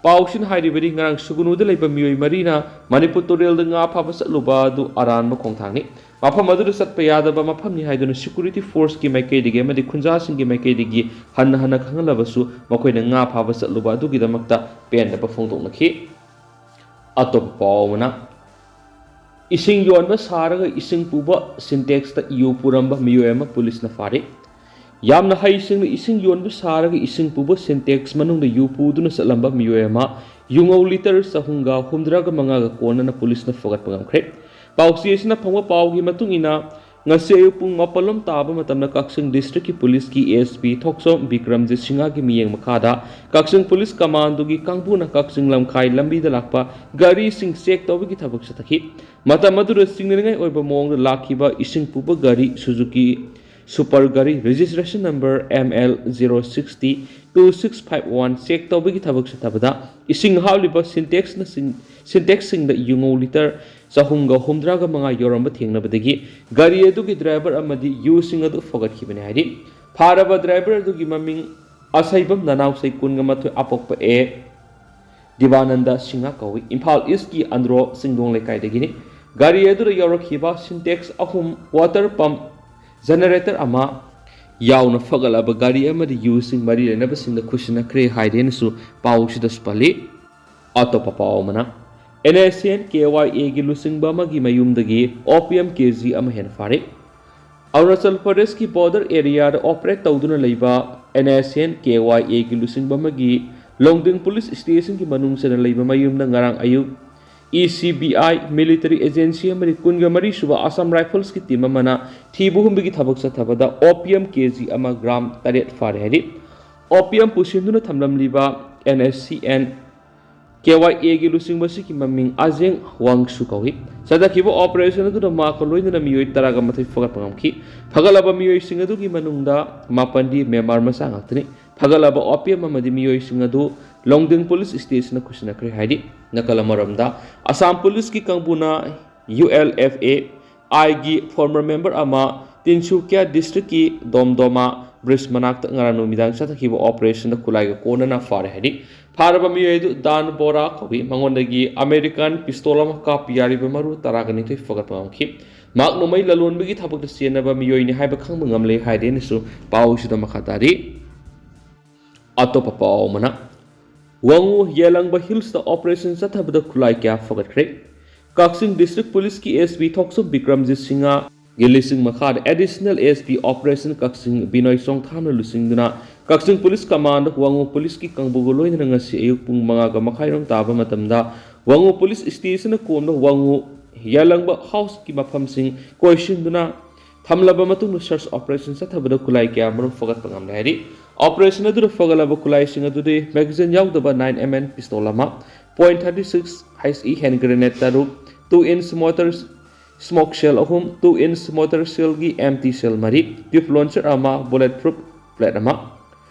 ꯄꯥꯎꯁꯤꯅ ꯍꯥꯏꯔꯤꯕꯗꯤ, ꯉꯔꯥꯡ ꯁꯨꯒꯨꯅꯨꯗ ꯂꯩꯕ ꯃꯤꯑꯣꯏ ꯃꯔꯤꯅ ꯃꯅꯤꯄꯨꯔ ꯇꯨꯔꯦꯜꯗ ꯉꯥ ꯐꯥꯕ ꯆꯠꯂꯨꯕ ꯑꯗꯨ ꯑꯔꯥꯟꯕ ꯈꯣꯡꯊꯥꯡꯅꯤ꯫ ꯃꯐꯝ ꯑꯗꯨꯗ ꯆꯠꯄ ꯌꯥꯗꯕ ꯃꯐꯝꯅꯤ ꯍꯥꯏꯗꯨꯅ security forceꯀꯤ ꯃꯥꯏꯀꯩꯗꯒꯤ ꯑꯃꯗꯤ ꯈꯨꯟꯖꯥꯁꯤꯡꯒꯤ ꯃꯥꯏꯀꯩꯗꯒꯤ ꯍꯟꯅ ꯍꯟꯅ ꯈꯪꯍꯜꯂꯕꯁꯨ, ꯃꯈꯣꯏꯅ ꯉꯥ ꯐꯥꯕ ꯆꯠꯂꯨꯕ ꯑꯗꯨꯒꯤꯗꯃꯛꯇ ꯄꯦꯟꯗꯕ ꯐꯣꯡꯗꯣꯛꯅꯈꯤ꯫ ꯑꯇꯣꯞꯄ ꯄꯥꯎ ꯑꯃꯅ, ꯏꯁꯤꯡ ꯌꯣꯟꯕ ꯁꯥꯔꯒ ꯏꯁꯤꯡ ꯄꯨꯕ Sintexꯇ ꯌꯨ ꯄꯨꯔꯝꯕ ꯃꯤꯑꯣꯏ ꯑꯃ ꯄꯨꯂꯤꯁꯅ ꯐꯥꯔꯦ꯫ ꯌꯥꯝꯅ ꯍꯩꯁꯤꯡꯅ ꯏꯁꯤꯡ ꯌꯣꯟꯕ ꯁꯥꯔꯒ ꯏꯁꯤꯡ ꯄꯨꯕ Sintex ꯃꯅꯨꯡꯗ ꯌꯨ ꯄꯨꯗꯨꯅ ꯆꯠꯂꯝꯕ ꯃꯤꯑꯣꯏ ꯑꯃ ꯌꯨꯉꯧ ꯂꯤꯇꯔ ꯆꯍꯨꯝꯒ ꯍꯨꯝꯗ꯭ꯔꯥꯒ ꯃꯉꯥꯒ ꯀꯣꯟꯅꯅ ꯄꯨꯂꯤꯁꯅ ꯐꯒꯠꯄ ꯉꯝꯈ꯭ꯔꯦ꯫ ꯄꯥꯎꯆꯦ ꯑꯁꯤꯅ ꯐꯪꯕ ꯄꯥꯎꯒꯤ ꯃꯇꯨꯡ ꯏꯟꯅ, ꯉꯁꯤ ꯑꯌꯨꯛ ꯄꯨꯡ ꯃꯥꯄꯜꯂꯣꯝ ꯇꯥꯕ ꯃꯇꯝꯗ ꯀꯛꯆꯤꯡ districtꯀꯤ ꯄꯨꯂꯤꯁꯀꯤ SP ꯊꯣꯛꯆꯣꯝ ꯕꯤꯀ꯭ꯔꯝꯖꯤꯠ ꯁꯤꯡꯍꯒꯤ ꯃꯤꯠꯌꯦꯡ ꯃꯈꯥꯗ ꯀꯛꯆꯤꯡ ꯄꯨꯂꯤꯁ ꯀꯃꯥꯟꯗꯣꯒꯤ ꯀꯥꯡꯕꯨꯅ ꯀꯛꯆꯤꯡ ꯂꯝꯈꯥꯏ ꯂꯝꯕꯤꯗ ꯂꯥꯛꯄ ꯒꯥꯔꯤꯁꯤꯡ check ꯇꯧꯕꯒꯤ ꯊꯕꯛ ꯆꯠꯊꯈꯤ꯫ ꯃꯇꯝ ꯑꯗꯨꯗ ꯆꯤꯡꯅꯅꯤꯡꯉꯥꯏ ꯑꯣꯏꯕ ꯃꯑꯣꯡꯗ ꯂꯥꯛꯈꯤꯕ ꯏꯁꯤꯡ ꯄꯨꯕ ꯒꯥꯔꯤ Suzuki Super ꯒꯥꯔꯤ registration number ML zero six T two six five one check ꯇꯧꯕꯒꯤ ꯊꯕꯛ ꯆꯠꯊꯕꯗ ꯏꯁꯤꯡ ꯍꯥꯞꯂꯤꯕ Sintexꯅ ꯁꯤꯡ-, Sintexꯁꯤꯡꯗ ꯌꯨꯉꯧ ꯂꯤꯇꯔ ꯆꯍꯨꯝꯒ ꯍꯨꯝꯗ꯭ꯔꯥꯒ ꯃꯉꯥ ꯌꯧꯔꯝꯕ ꯊꯦꯡꯅꯕꯗꯒꯤ ꯒꯥꯔꯤ ꯑꯗꯨꯒꯤ driver ꯑꯃꯗꯤ ꯌꯨꯁꯤꯡ ꯑꯗꯨ ꯐꯒꯠꯈꯤꯕꯅꯤ ꯍꯥꯏꯔꯤ꯫ ꯐꯥꯔꯕ driver ꯑꯗꯨꯒꯤ ꯃꯃꯤꯡ ꯑꯁꯩꯕꯝ ꯅꯅꯥꯎꯆꯩ ꯀꯨꯟꯒ ꯃꯥꯊꯣꯏ ꯑꯄꯣꯛꯄ ꯑꯦ ꯗꯤꯕꯥꯅꯟꯗ ꯁꯤꯡꯍ ꯀꯧꯏ꯫ ꯏꯝꯐꯥꯜ Eastꯀꯤ ꯑꯟꯗ꯭ꯔꯣ ꯆꯤꯡꯗꯣꯡ ꯂꯩꯀꯥꯏꯗꯒꯤꯅꯤ꯫ ꯒꯥꯔꯤ ꯑꯗꯨꯗ ꯌꯧꯔꯛꯈꯤꯕ Sintex ꯑꯍꯨꯝ, water pump, generator ꯑꯃ ꯌꯥꯎꯅ ꯐꯒꯠꯂꯕ ꯒꯥꯔꯤ ꯑꯃꯗꯤ ꯌꯨꯁꯤꯡ ꯃꯔꯤ ꯂꯩꯅꯕꯁꯤꯡꯗ ꯈꯨꯠꯁꯤꯟꯅꯈ꯭ꯔꯦ ꯍꯥꯏꯔꯦꯅꯁꯨ ꯄꯥꯎꯁꯤꯗꯁꯨ ꯄꯜꯂꯤ꯫ ꯑꯇꯣꯞꯄ ꯄꯥꯎ ꯑꯃꯅ, NSCN KYAꯒꯤ ꯂꯨꯆꯤꯡꯕ ꯑꯃꯒꯤ ꯃꯌꯨꯝꯗꯒꯤ opium KG ꯑꯃ ꯍꯦꯟꯅ ꯐꯥꯔꯦ꯫ ꯑꯔꯨꯅꯥꯆꯜ ꯄ꯭ꯔꯗꯦꯁꯀꯤ border areaꯗ operate ꯇꯧꯗꯨꯅ ꯂꯩꯕ NSCN KYAꯒꯤ ꯂꯨꯆꯤꯡꯕ ꯑꯃꯒꯤ ꯂꯣꯡꯗꯤꯡ police stationꯒꯤ ꯃꯅꯨꯡ ꯆꯟꯅ ꯂꯩꯕ ꯃꯌꯨꯝꯗ ꯉꯔꯥꯡ ꯑꯌꯨꯛ ECBI, military agency ꯑꯃꯗꯤ ꯀꯨꯟꯒ ꯃꯔꯤ ꯁꯨꯕ Assam Riflesꯀꯤ team ꯑꯃꯅ ꯊꯤꯕ ꯍꯨꯝꯕꯒꯤ ꯊꯕꯛ ꯆꯠꯊꯕꯗ opium KG ꯑꯃ gram ꯇꯔꯦꯠ ꯐꯥꯔꯦ ꯍꯥꯏꯔꯤ꯫ Opium ꯄꯨꯁꯤꯟꯗꯨꯅ ꯊꯝꯂꯝꯂꯤꯕ NSCN KYAꯒꯤ ꯂꯨꯆꯤꯡꯕꯁꯤꯒꯤ ꯃꯃꯤꯡ ꯑꯖꯦꯡ ꯋꯥꯡꯁꯨ ꯀꯧꯏ꯫ ꯆꯠꯊꯈꯤꯕ operation ꯑꯗꯨꯗ ꯃꯍꯥꯛꯀ ꯂꯣꯏꯅꯅ ꯃꯤꯑꯣꯏ ꯇꯔꯥꯒ ꯃꯥꯊꯣꯏ ꯐꯒꯠꯄ ꯉꯝꯈꯤ꯫ ꯐꯒꯠꯂꯕ ꯃꯤꯑꯣꯏꯁꯤꯡ ꯑꯗꯨꯒꯤ ꯃꯅꯨꯡꯗ ꯃꯥꯄꯟꯗꯤ ꯃ꯭ꯌꯥꯟꯃꯥꯔ ꯃꯆꯥ ꯉꯥꯛꯇꯅꯤ꯫ ꯐꯒꯠꯂꯕ opium ꯑꯃꯗꯤ ꯃꯤꯑꯣꯏꯁꯤꯡ ꯑꯗꯨ ꯂꯣꯡꯗꯤꯡ police stationꯗ ꯈꯨꯠꯁꯤꯟꯅꯈ꯭ꯔꯦ ꯍꯥꯏꯔꯤ꯫ ꯅꯥꯀꯜ ꯑꯃꯔꯣꯝꯗ, ꯑꯁꯥꯝ policeꯀꯤ ꯀꯥꯡꯕꯨꯅ ULFA Iꯒꯤ former member ꯑꯃ ꯇꯤꯟꯁꯨꯀꯤꯌꯥ districtꯀꯤ ꯗꯣꯝꯗꯣꯃꯥ bridge ꯃꯅꯥꯛꯇ ꯉꯔꯥꯡ ꯅꯨꯃꯤꯗꯥꯡ ꯆꯠꯊꯈꯤꯕ operationꯗ ꯈꯨꯠꯂꯥꯏꯒ ꯀꯣꯟꯅꯅ ꯐꯥꯔꯦ ꯍꯥꯏꯔꯤ꯫ ꯐꯥꯔꯕ ꯃꯤꯑꯣꯏ ꯑꯗꯨ ꯗꯥꯟ ꯕꯣꯔꯥ ꯀꯧꯏ꯫ ꯃꯉꯣꯟꯗꯒꯤ ꯑꯃꯦꯔꯤꯀꯥꯟ ꯄꯤꯁꯇꯣꯜ ꯑꯃ ꯀꯥꯞꯄ ꯌꯥꯔꯤꯕ ꯃꯔꯨ ꯇꯔꯥꯒ ꯅꯤꯊꯣꯏ ꯐꯒꯠꯄ ꯉꯝꯈꯤ꯫ ꯃꯍꯥꯛ ꯅꯣꯡꯃꯩ ꯂꯂꯣꯟꯕꯒꯤ ꯊꯕꯛꯇ ꯆꯦꯟꯅꯕ ꯃꯤꯑꯣꯏꯅꯤ ꯍꯥꯏꯕ ꯈꯪꯕ ꯉꯝꯂꯦ ꯍꯥꯏꯔꯦꯅꯁꯨ ꯄꯥꯎꯁꯤꯗ ꯃꯈꯥ ꯇꯥꯔꯤ꯫ ꯑꯇꯣꯞꯄ ꯄꯥꯎ ꯑꯃꯅ, ꯋꯥꯉꯨ ꯌꯦꯂꯪꯕ ꯍꯤꯜꯁꯇ ꯑꯣꯄꯔꯦꯁꯟ ꯆꯠꯊꯕꯗ ꯈꯨꯠꯂꯥꯏ ꯀꯌꯥ ꯐꯒꯠꯈ꯭ꯔꯦ꯫ ꯀꯛꯆꯤꯡ ꯗꯤꯁꯇ꯭ꯔꯤꯛ ꯄꯨꯂꯤꯁꯀꯤ ꯑꯦꯁ ꯄꯤ ꯊꯣꯛꯆꯣꯝ ꯕꯤꯀ꯭ꯔꯝꯖꯤꯠ ꯁꯤꯡꯍꯒꯤ ꯂꯤꯁꯤꯡ ꯃꯈꯥꯗ ꯑꯦꯗꯤꯁꯅꯦꯜ ꯑꯦꯁ ꯄꯤ ꯑꯣꯄꯔꯦꯁꯟ ꯀꯛꯆꯤꯡ ꯕꯤꯅꯣꯏ ꯆꯣꯡꯊꯥꯝꯅ ꯂꯨꯆꯤꯡꯗꯨꯅ ꯀꯛꯆꯤꯡ ꯄꯨꯂꯤꯁ ꯀꯃꯥꯟꯗ ꯋꯥꯉꯨ ꯄꯨꯂꯤꯁꯀꯤ ꯀꯥꯡꯕꯨꯒ ꯂꯣꯏꯅꯅ ꯉꯁꯤ ꯑꯌꯨꯛ ꯄꯨꯡ ꯃꯉꯥꯒ ꯃꯈꯥꯏꯔꯣꯝ ꯇꯥꯕ ꯃꯇꯝꯗ ꯋꯥꯉꯨ ꯄꯨꯂꯤꯁ ꯁ꯭ꯇꯦꯁꯟꯅ ꯀꯣꯝꯅ ꯋꯥꯉꯨ ꯌꯥꯂꯪꯕ ꯍꯥꯎꯁꯀꯤ ꯃꯐꯝꯁꯤꯡ ꯀꯣꯏꯁꯤꯟꯗꯨꯅ ꯊꯝꯂꯕ ꯃꯇꯨꯡꯗ ꯁꯔꯆ ꯑꯣꯄꯔꯦꯁꯟ ꯆꯠꯊꯕꯗ ꯈꯨꯠꯂꯥꯏ ꯀꯌꯥ ꯃꯔꯨꯝ ꯐꯒꯠꯄ ꯉꯝꯂꯦ ꯍꯥꯏꯔꯤ꯫ ꯑꯣꯄꯔꯦꯁꯟ ꯑꯗꯨꯗ ꯐꯒꯠꯂꯕ ꯈꯨꯠꯂꯥꯏꯁꯤꯡ ꯑꯗꯨꯗꯤ ꯃꯦꯒꯥꯖꯤꯟ ꯌꯥꯎꯗꯕ ꯅꯥꯏꯟ ꯑꯦꯝ ꯑꯦꯟ ꯄꯤꯁꯇꯣꯜ ꯑꯃ, point thirty six H E hand grenade ꯇꯔꯨꯛ, ꯇꯨ ꯏꯟꯆ ꯃꯣꯇꯔ ꯁ꯭ꯃꯣꯛ ꯁꯦꯜ ꯑꯍꯨꯝ, ꯇꯨ ꯏꯟꯆ ꯃꯣꯇꯔ ꯁꯦꯜꯒꯤ ꯑꯦꯝ ꯇꯤ ꯁꯦꯜ ꯃꯔꯤ, ꯇ꯭ꯌꯨꯕ ꯂꯣꯟꯆꯔ ꯑꯃ, ꯕꯨꯂꯦꯠ ꯄ꯭ꯔꯨꯐ ꯄ꯭ꯂꯦꯠ ꯑꯃ,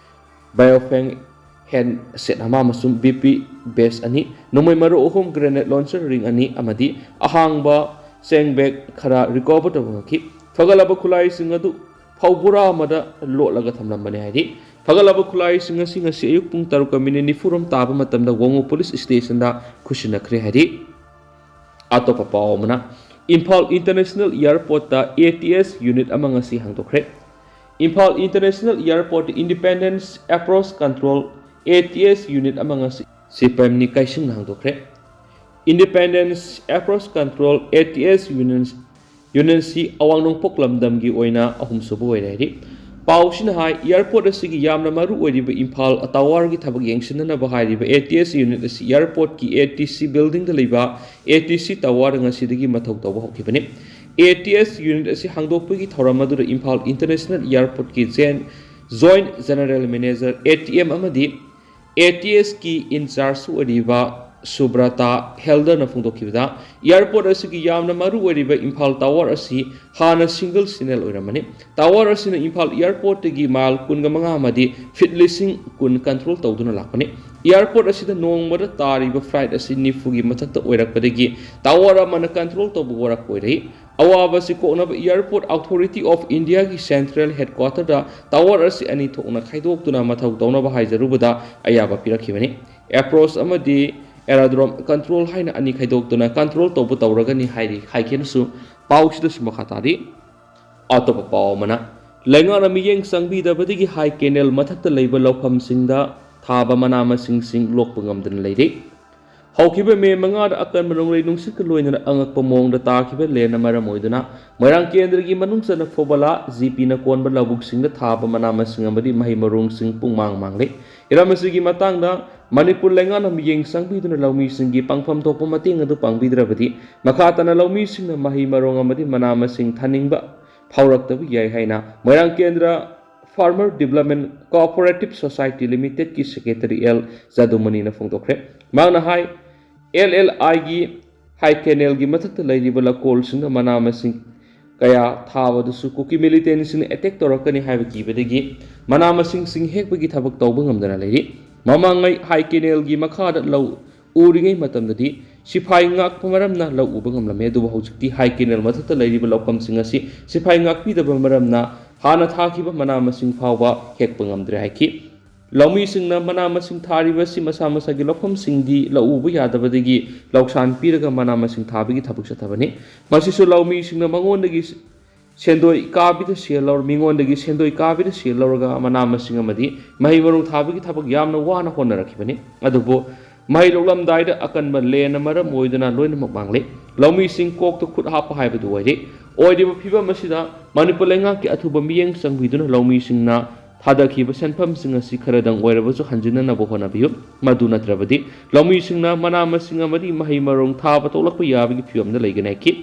ꯕꯥꯏꯑꯣꯐꯦꯡ ꯍꯦꯟ ꯁꯦꯠ ꯑꯃ ꯑꯃꯁꯨꯡ ꯕꯤ ꯄꯤ ꯕꯦꯁ ꯑꯅꯤ, ꯅꯣꯡꯃꯩ ꯃꯔꯨ ꯑꯍꯨꯝ, ꯒ꯭ꯔꯦꯅꯦꯗ ꯂꯣꯟꯆꯔ ꯔꯤꯡ ꯑꯅꯤ ꯑꯃꯗꯤ ꯑꯍꯥꯡꯕ ꯆꯦꯡ ꯕꯦꯒ ꯈꯔ ꯔꯤꯀꯣꯚꯔ ꯇꯧꯕ ꯉꯝꯈꯤ꯫ ꯐꯒꯠꯂꯕ ꯈꯨꯠꯂꯥꯏꯁꯤꯡ ꯑꯗꯨ ꯐꯧꯕꯣꯔꯥ ꯑꯃꯗ ꯂꯣꯠꯂꯒ ꯊꯝꯂꯝꯕꯅꯤ ꯍꯥꯏꯔꯤ꯫ ꯐꯒꯠꯂꯕ ꯈꯨꯠꯂꯥꯏꯁꯤꯡ ꯑꯁꯤ ꯉꯁꯤ ꯑꯌꯨꯛ ꯄꯨꯡ ꯇꯔꯨꯛꯀ ꯃꯤꯅꯤꯠ ꯅꯤꯐꯨꯔꯣꯝ ꯇꯥꯕ ꯃꯇꯝꯗ ꯋꯥꯉꯨ ꯄꯨꯂꯤꯁ ꯁ꯭ꯇꯦꯁꯟꯗ ꯈꯨꯠꯁꯤꯟꯅꯈ꯭ꯔꯦ ꯍꯥꯏꯔꯤ꯫ ꯑꯇꯣꯞꯄ ꯄꯥꯎ ꯑꯃꯅ, ꯏꯝꯐꯥꯜ ꯏꯟꯇꯔꯅꯦꯁꯅꯦꯜ ꯏꯌꯥꯔꯄꯣꯔꯠꯇ ꯑꯦ ꯇꯤ ꯑꯦꯁ ꯌꯨꯅꯤꯠ ꯑꯃ ꯉꯁꯤ ꯍꯥꯡꯗꯣꯛꯈ꯭ꯔꯦ꯫ ꯏꯝꯐꯥꯜ ꯏꯟꯇꯔꯅꯦꯁꯅꯦꯜ ꯏꯌꯥꯔꯄꯣꯔꯠꯇ independence approach control, A T S unit ꯑꯃ ꯉꯁꯤ ꯁꯤ ꯄꯤ ꯑꯦꯝꯅꯤ ꯀꯥꯏꯁꯤꯡꯅ ꯍꯥꯡꯗꯣꯛꯈ꯭ꯔꯦ꯫ Independence approach control, A T S unit, ꯌꯨꯅꯤꯠꯁꯤ ꯑꯋꯥꯡ ꯅꯣꯡꯄꯣꯛ ꯂꯝꯗꯝꯒꯤ ꯑꯣꯏꯅ ꯑꯍꯨꯝꯁꯨꯕ ꯑꯣꯏꯔꯦ ꯍꯥꯏꯔꯤ꯫ ꯄꯥꯎꯁꯤꯅ ꯍꯥꯏ, ꯏꯌꯥꯔꯄꯣꯔꯠ ꯑꯁꯤꯒꯤ ꯌꯥꯝꯅ ꯃꯔꯨ ꯑꯣꯏꯔꯤꯕ ꯏꯝꯐꯥꯜ ꯇꯥꯋꯔꯒꯤ ꯊꯕꯛ ꯌꯦꯡꯁꯤꯟꯅꯅꯕ ꯍꯥꯏꯔꯤꯕ ꯑꯦ ꯇꯤ ꯑꯦꯁ ꯌꯨꯅꯤꯠ ꯑꯁꯤ ꯏꯌꯥꯔꯄꯣꯔꯠꯀꯤ ꯑꯦ ꯇꯤ ꯁꯤ ꯕꯤꯜꯗꯤꯡꯗ ꯂꯩꯕ ꯑꯦ ꯇꯤ ꯁꯤ ꯇꯥꯋꯔꯗ ꯉꯁꯤꯗꯒꯤ ꯃꯊꯧ ꯇꯧꯕ ꯍꯧꯈꯤꯕꯅꯤ꯫ ꯑꯦ ꯇꯤ ꯑꯦꯁ ꯌꯨꯅꯤꯠ ꯑꯁꯤ ꯍꯥꯡꯗꯣꯛꯄꯒꯤ ꯊꯧꯔꯝ ꯑꯗꯨꯗ ꯏꯝꯐꯥꯜ ꯏꯟꯇꯔꯅꯦꯁꯅꯦꯜ ꯏꯌꯥꯔꯄꯣꯔꯠꯀꯤ gen-, joint general manager, A T M ꯑꯃꯗꯤ ꯑꯦ ꯇꯤ ꯑꯦꯁꯀꯤ ꯏꯟꯆꯥꯔꯖ ꯑꯣꯏꯔꯤꯕ ꯁꯨꯕ꯭ꯔꯇꯥ ꯍꯦꯜꯗꯔꯅ ꯐꯣꯡꯗꯣꯛꯈꯤꯕꯗ, ꯏꯌꯥꯔꯄꯣꯔꯠ ꯑꯁꯤꯒꯤ ꯌꯥꯝꯅ ꯃꯔꯨ ꯑꯣꯏꯔꯤꯕ ꯏꯝꯐꯥꯜ ꯇꯥꯋꯔ ꯑꯁꯤ ꯍꯥꯟꯅ ꯁꯤꯡꯒꯜ ꯁꯤꯅꯦꯜ ꯑꯣꯏꯔꯝꯕꯅꯤ꯫ ꯇꯥꯋꯔ ꯑꯁꯤꯅ ꯏꯝꯐꯥꯜ ꯏꯌꯥꯔꯄꯣꯔꯠꯇꯒꯤ ꯃꯥꯏꯜ ꯀꯨꯟꯒ ꯃꯉꯥ ꯑꯃꯗꯤ ꯐꯤꯠ ꯂꯤꯁꯤꯡ ꯀꯨꯟ ꯀꯟꯇ꯭ꯔꯣꯜ ꯇꯧꯗꯨꯅ ꯂꯥꯛꯄꯅꯤ꯫ Airport ꯑꯁꯤꯗ ꯅꯣꯡꯃꯗ ꯇꯥꯔꯤꯕ flight ꯑꯁꯤ ꯅꯤꯐꯨꯒꯤ ꯃꯊꯛꯇ ꯑꯣꯏꯔꯛꯄꯗꯒꯤ tower ꯑꯃꯅ control ꯇꯧꯕ ꯋꯥꯔꯛꯄ ꯑꯣꯏꯔꯛꯏ꯫ ꯑꯋꯥꯕ ꯑꯁꯤ ꯀꯣꯛꯅꯕ Airport Authority of Indiaꯒꯤ central headquarterꯗ tower ꯑꯁꯤ ꯑꯅꯤ ꯊꯣꯛꯅ ꯈꯥꯏꯗꯣꯛꯇꯨꯅ ꯃꯊꯧ ꯇꯧꯅꯕ ꯍꯥꯏꯖꯔꯨꯕꯗ ꯑꯌꯥꯕ ꯄꯤꯔꯛꯈꯤꯕꯅꯤ꯫ Approach ꯑꯃꯗꯤ aerodrome control ꯍꯥꯏꯅ ꯑꯅꯤ ꯈꯥꯏꯗꯣꯛꯇꯨꯅ control ꯇꯧꯕ ꯇꯧꯔꯒꯅꯤ ꯍꯥꯏꯔꯤ ꯍꯥꯏꯒꯦꯅꯁꯨ ꯄꯥꯎꯁꯤꯗꯁꯨ ꯃꯈꯥ ꯇꯥꯔꯤ꯫ ꯑꯇꯣꯞꯄ ꯄꯥꯎ ꯑꯃꯅ, ꯂꯩꯉꯥꯛꯅ ꯃꯤꯠꯌꯦꯡ ꯆꯪꯕꯤꯗꯕꯗꯒꯤ ꯍꯥꯏ ꯀꯦꯅꯦꯜ ꯃꯊꯛꯇ ꯂꯩꯕ ꯂꯧꯐꯝꯁꯤꯡꯗ ꯊꯥꯕ ꯃꯅꯥ ꯃꯁꯤꯡꯁꯤꯡ ꯂꯣꯛꯄ ꯉꯝꯗꯅ ꯂꯩꯔꯤ꯫ ꯍꯧꯈꯤꯕ ꯃꯦ ꯃꯉꯥꯗ ꯑꯀꯟꯕ ꯅꯣꯡꯂꯩ ꯅꯨꯡꯁꯤꯠꯀ ꯂꯣꯏꯅꯅ ꯑꯉꯛꯄ ꯃꯑꯣꯡꯗ ꯇꯥꯈꯤꯕ ꯂꯦꯟꯅ ꯃꯔꯝ ꯑꯣꯏꯗꯨꯅ ꯃꯣꯏꯔꯥꯡ ꯀꯦꯟꯗ꯭ꯔꯒꯤ ꯃꯅꯨꯡ ꯆꯟꯅ ꯐꯣꯕꯂꯥ, ꯖꯤꯄꯤꯅ ꯀꯣꯟꯕ ꯂꯧꯕꯨꯛꯁꯤꯡꯗ ꯊꯥꯕ ꯃꯅꯥ ꯃꯁꯤꯡ ꯑꯃꯗꯤ ꯃꯍꯩ ꯃꯔꯣꯡꯁꯤꯡ ꯄꯨꯡꯃꯥꯡ ꯃꯥꯡꯂꯦ꯫ ꯍꯤꯔꯝ ꯑꯁꯤꯒꯤ ꯃꯇꯥꯡꯗ ꯃꯅꯤꯄꯨꯔ ꯂꯩꯉꯥꯛꯅ ꯃꯤꯠꯌꯦꯡ ꯆꯪꯕꯤꯗꯨꯅ ꯂꯧꯃꯤꯁꯤꯡꯒꯤ ꯄꯥꯡꯐꯝ ꯊꯣꯛꯄ ꯃꯇꯦꯡ ꯑꯗꯨ ꯄꯥꯡꯕꯤꯗ꯭ꯔꯕꯗꯤ ꯃꯈꯥ ꯇꯥꯅ ꯂꯧꯃꯤꯁꯤꯡꯅ ꯃꯍꯩ ꯃꯔꯣꯡ ꯑꯃꯗꯤ ꯃꯅꯥ ꯃꯁꯤꯡ ꯊꯥꯅꯤꯡꯕ ꯐꯥꯎꯔꯛꯇꯕ ꯌꯥꯏ ꯍꯥꯏꯅ ꯃꯣꯏꯔꯥꯡ ꯀꯦꯟꯗ꯭ꯔ Farmer Development Cooperative Society Limitedꯀꯤ secretary ꯑꯦꯜ ꯖꯥꯗꯨꯃꯅꯤꯅ ꯐꯣꯡꯗꯣꯛꯈ꯭ꯔꯦ꯫ ꯃꯍꯥꯛꯅ ꯍꯥꯏ, ꯑꯦꯜ ꯑꯦꯜ ꯑꯥꯏꯒꯤ ꯍꯥꯏ ꯀꯦꯅꯦꯜꯒꯤ ꯃꯊꯛꯇ ꯂꯩꯔꯤꯕ ꯂꯀꯣꯜꯁꯤꯡꯗ ꯃꯅꯥ ꯃꯁꯤꯡ ꯀꯌꯥ ꯊꯥꯕꯗꯨꯁꯨ ꯀꯨꯀꯤ militantꯁꯤꯡꯅ attack ꯇꯧꯔꯛꯀꯅꯤ ꯍꯥꯏꯕ ꯀꯤꯕꯗꯒꯤ ꯃꯅꯥ ꯃꯁꯤꯡꯁꯤꯡ ꯍꯦꯛꯄꯒꯤ ꯊꯕꯛ ꯇꯧꯕ ꯉꯝꯗꯅ ꯂꯩꯔꯤ꯫ ꯃꯃꯥꯡꯉꯩ ꯍꯥꯏ ꯀꯦꯅꯦꯜꯒꯤ ꯃꯈꯥꯗ ꯂꯧ ꯎꯔꯤꯉꯩ ꯃꯇꯝꯗꯗꯤ ꯁꯤꯐꯥꯏ ꯉꯥꯛꯄ ꯃꯔꯝꯅ ꯂꯧ ꯎꯕ ꯉꯝꯂꯝꯃꯤ, ꯑꯗꯨꯕꯨ ꯍꯧꯖꯤꯛꯇꯤ ꯍꯥꯏ ꯀꯦꯅꯦꯜ ꯃꯊꯛꯇ ꯂꯩꯔꯤꯕ ꯂꯧꯐꯝꯁꯤꯡ ꯑꯁꯤ ꯁꯤꯐꯥꯏ ꯉꯥꯛꯄꯤꯗꯕ ꯃꯔꯝꯅ ꯍꯥꯟꯅ ꯊꯥꯈꯤꯕ ꯃꯅꯥ ꯃꯁꯤꯡ ꯐꯥꯎꯕ ꯍꯦꯛꯄ ꯉꯝꯗ꯭ꯔꯦ ꯍꯥꯏꯈꯤ꯫ ꯂꯧꯃꯤꯁꯤꯡꯅ ꯃꯅꯥ ꯃꯁꯤꯡ ꯊꯥꯔꯤꯕ ꯑꯁꯤ ꯃꯁꯥ ꯃꯁꯥꯒꯤ ꯂꯧꯐꯝꯁꯤꯡꯗꯤ ꯂꯧ ꯎꯕ ꯌꯥꯗꯕꯗꯒꯤ ꯂꯧꯁꯥꯟ ꯄꯤꯔꯒ ꯃꯅꯥ ꯃꯁꯤꯡ ꯊꯥꯕꯒꯤ ꯊꯕꯛ ꯆꯠꯊꯕꯅꯤ꯫ ꯃꯁꯤꯁꯨ ꯂꯧꯃꯤꯁꯤꯡꯅ ꯃꯉꯣꯟꯗꯒꯤ ꯁꯦꯟꯗꯣꯏ ꯀꯥꯕꯤꯗ ꯁꯦꯜ ꯂꯧꯔ-, ꯃꯤꯉꯣꯟꯗꯒꯤ ꯁꯦꯟꯗꯣꯏ ꯀꯥꯕꯤꯗ ꯁꯦꯜ ꯂꯧꯔꯒ ꯃꯅꯥ ꯃꯁꯤꯡ ꯑꯃꯗꯤ ꯃꯍꯩ ꯃꯔꯣꯡ ꯊꯥꯕꯒꯤ ꯊꯕꯛ ꯌꯥꯝꯅ ꯋꯥꯅ ꯍꯣꯠꯅꯔꯛꯈꯤꯕꯅꯤ꯫ ꯑꯗꯨꯕꯨ ꯃꯍꯩ ꯂꯣꯛꯂꯝꯗꯥꯏꯗ ꯑꯀꯟꯕ ꯂꯦꯟꯅ ꯃꯔꯝ ꯑꯣꯏꯗꯨꯅ ꯂꯣꯏꯅꯃꯛ ꯃꯥꯡꯂꯦ꯫ ꯂꯧꯃꯤꯁꯤꯡ ꯀꯣꯛꯇ ꯈꯨꯠ ꯍꯥꯞꯄ ꯍꯥꯏꯕꯗꯨ ꯑꯣꯏꯔꯦ꯫ ꯑꯣꯏꯔꯤꯕ ꯐꯤꯕꯝ ꯑꯁꯤꯗ ꯃꯅꯤꯄꯨꯔ ꯂꯩꯉꯥꯛꯀꯤ ꯑꯊꯨꯕ ꯃꯤꯠꯌꯦꯡ ꯆꯪꯕꯤꯗꯨꯅ ꯂꯧꯃꯤꯁꯤꯡꯅ ꯊꯥꯗꯈꯤꯕ ꯁꯦꯟꯐꯝꯁꯤꯡ ꯑꯁꯤ ꯈꯔꯗꯪ ꯑꯣꯏꯔꯕꯁꯨ ꯍꯟꯖꯤꯟꯅꯅꯕ ꯍꯣꯠꯅꯕꯤꯌꯨ꯫ ꯃꯗꯨ ꯅꯠꯇ꯭ꯔꯕꯗꯤ ꯂꯧꯃꯤꯁꯤꯡꯅ ꯃꯅꯥ ꯃꯁꯤꯡ ꯑꯃꯗꯤ ꯃꯍꯩ ꯃꯔꯣꯡ ꯊꯥꯕ ꯇꯣꯛꯂꯛꯄ ꯌꯥꯕꯒꯤ ꯐꯤꯕꯝꯗ ꯂꯩꯒꯅꯤ ꯍꯥꯏꯈꯤ꯫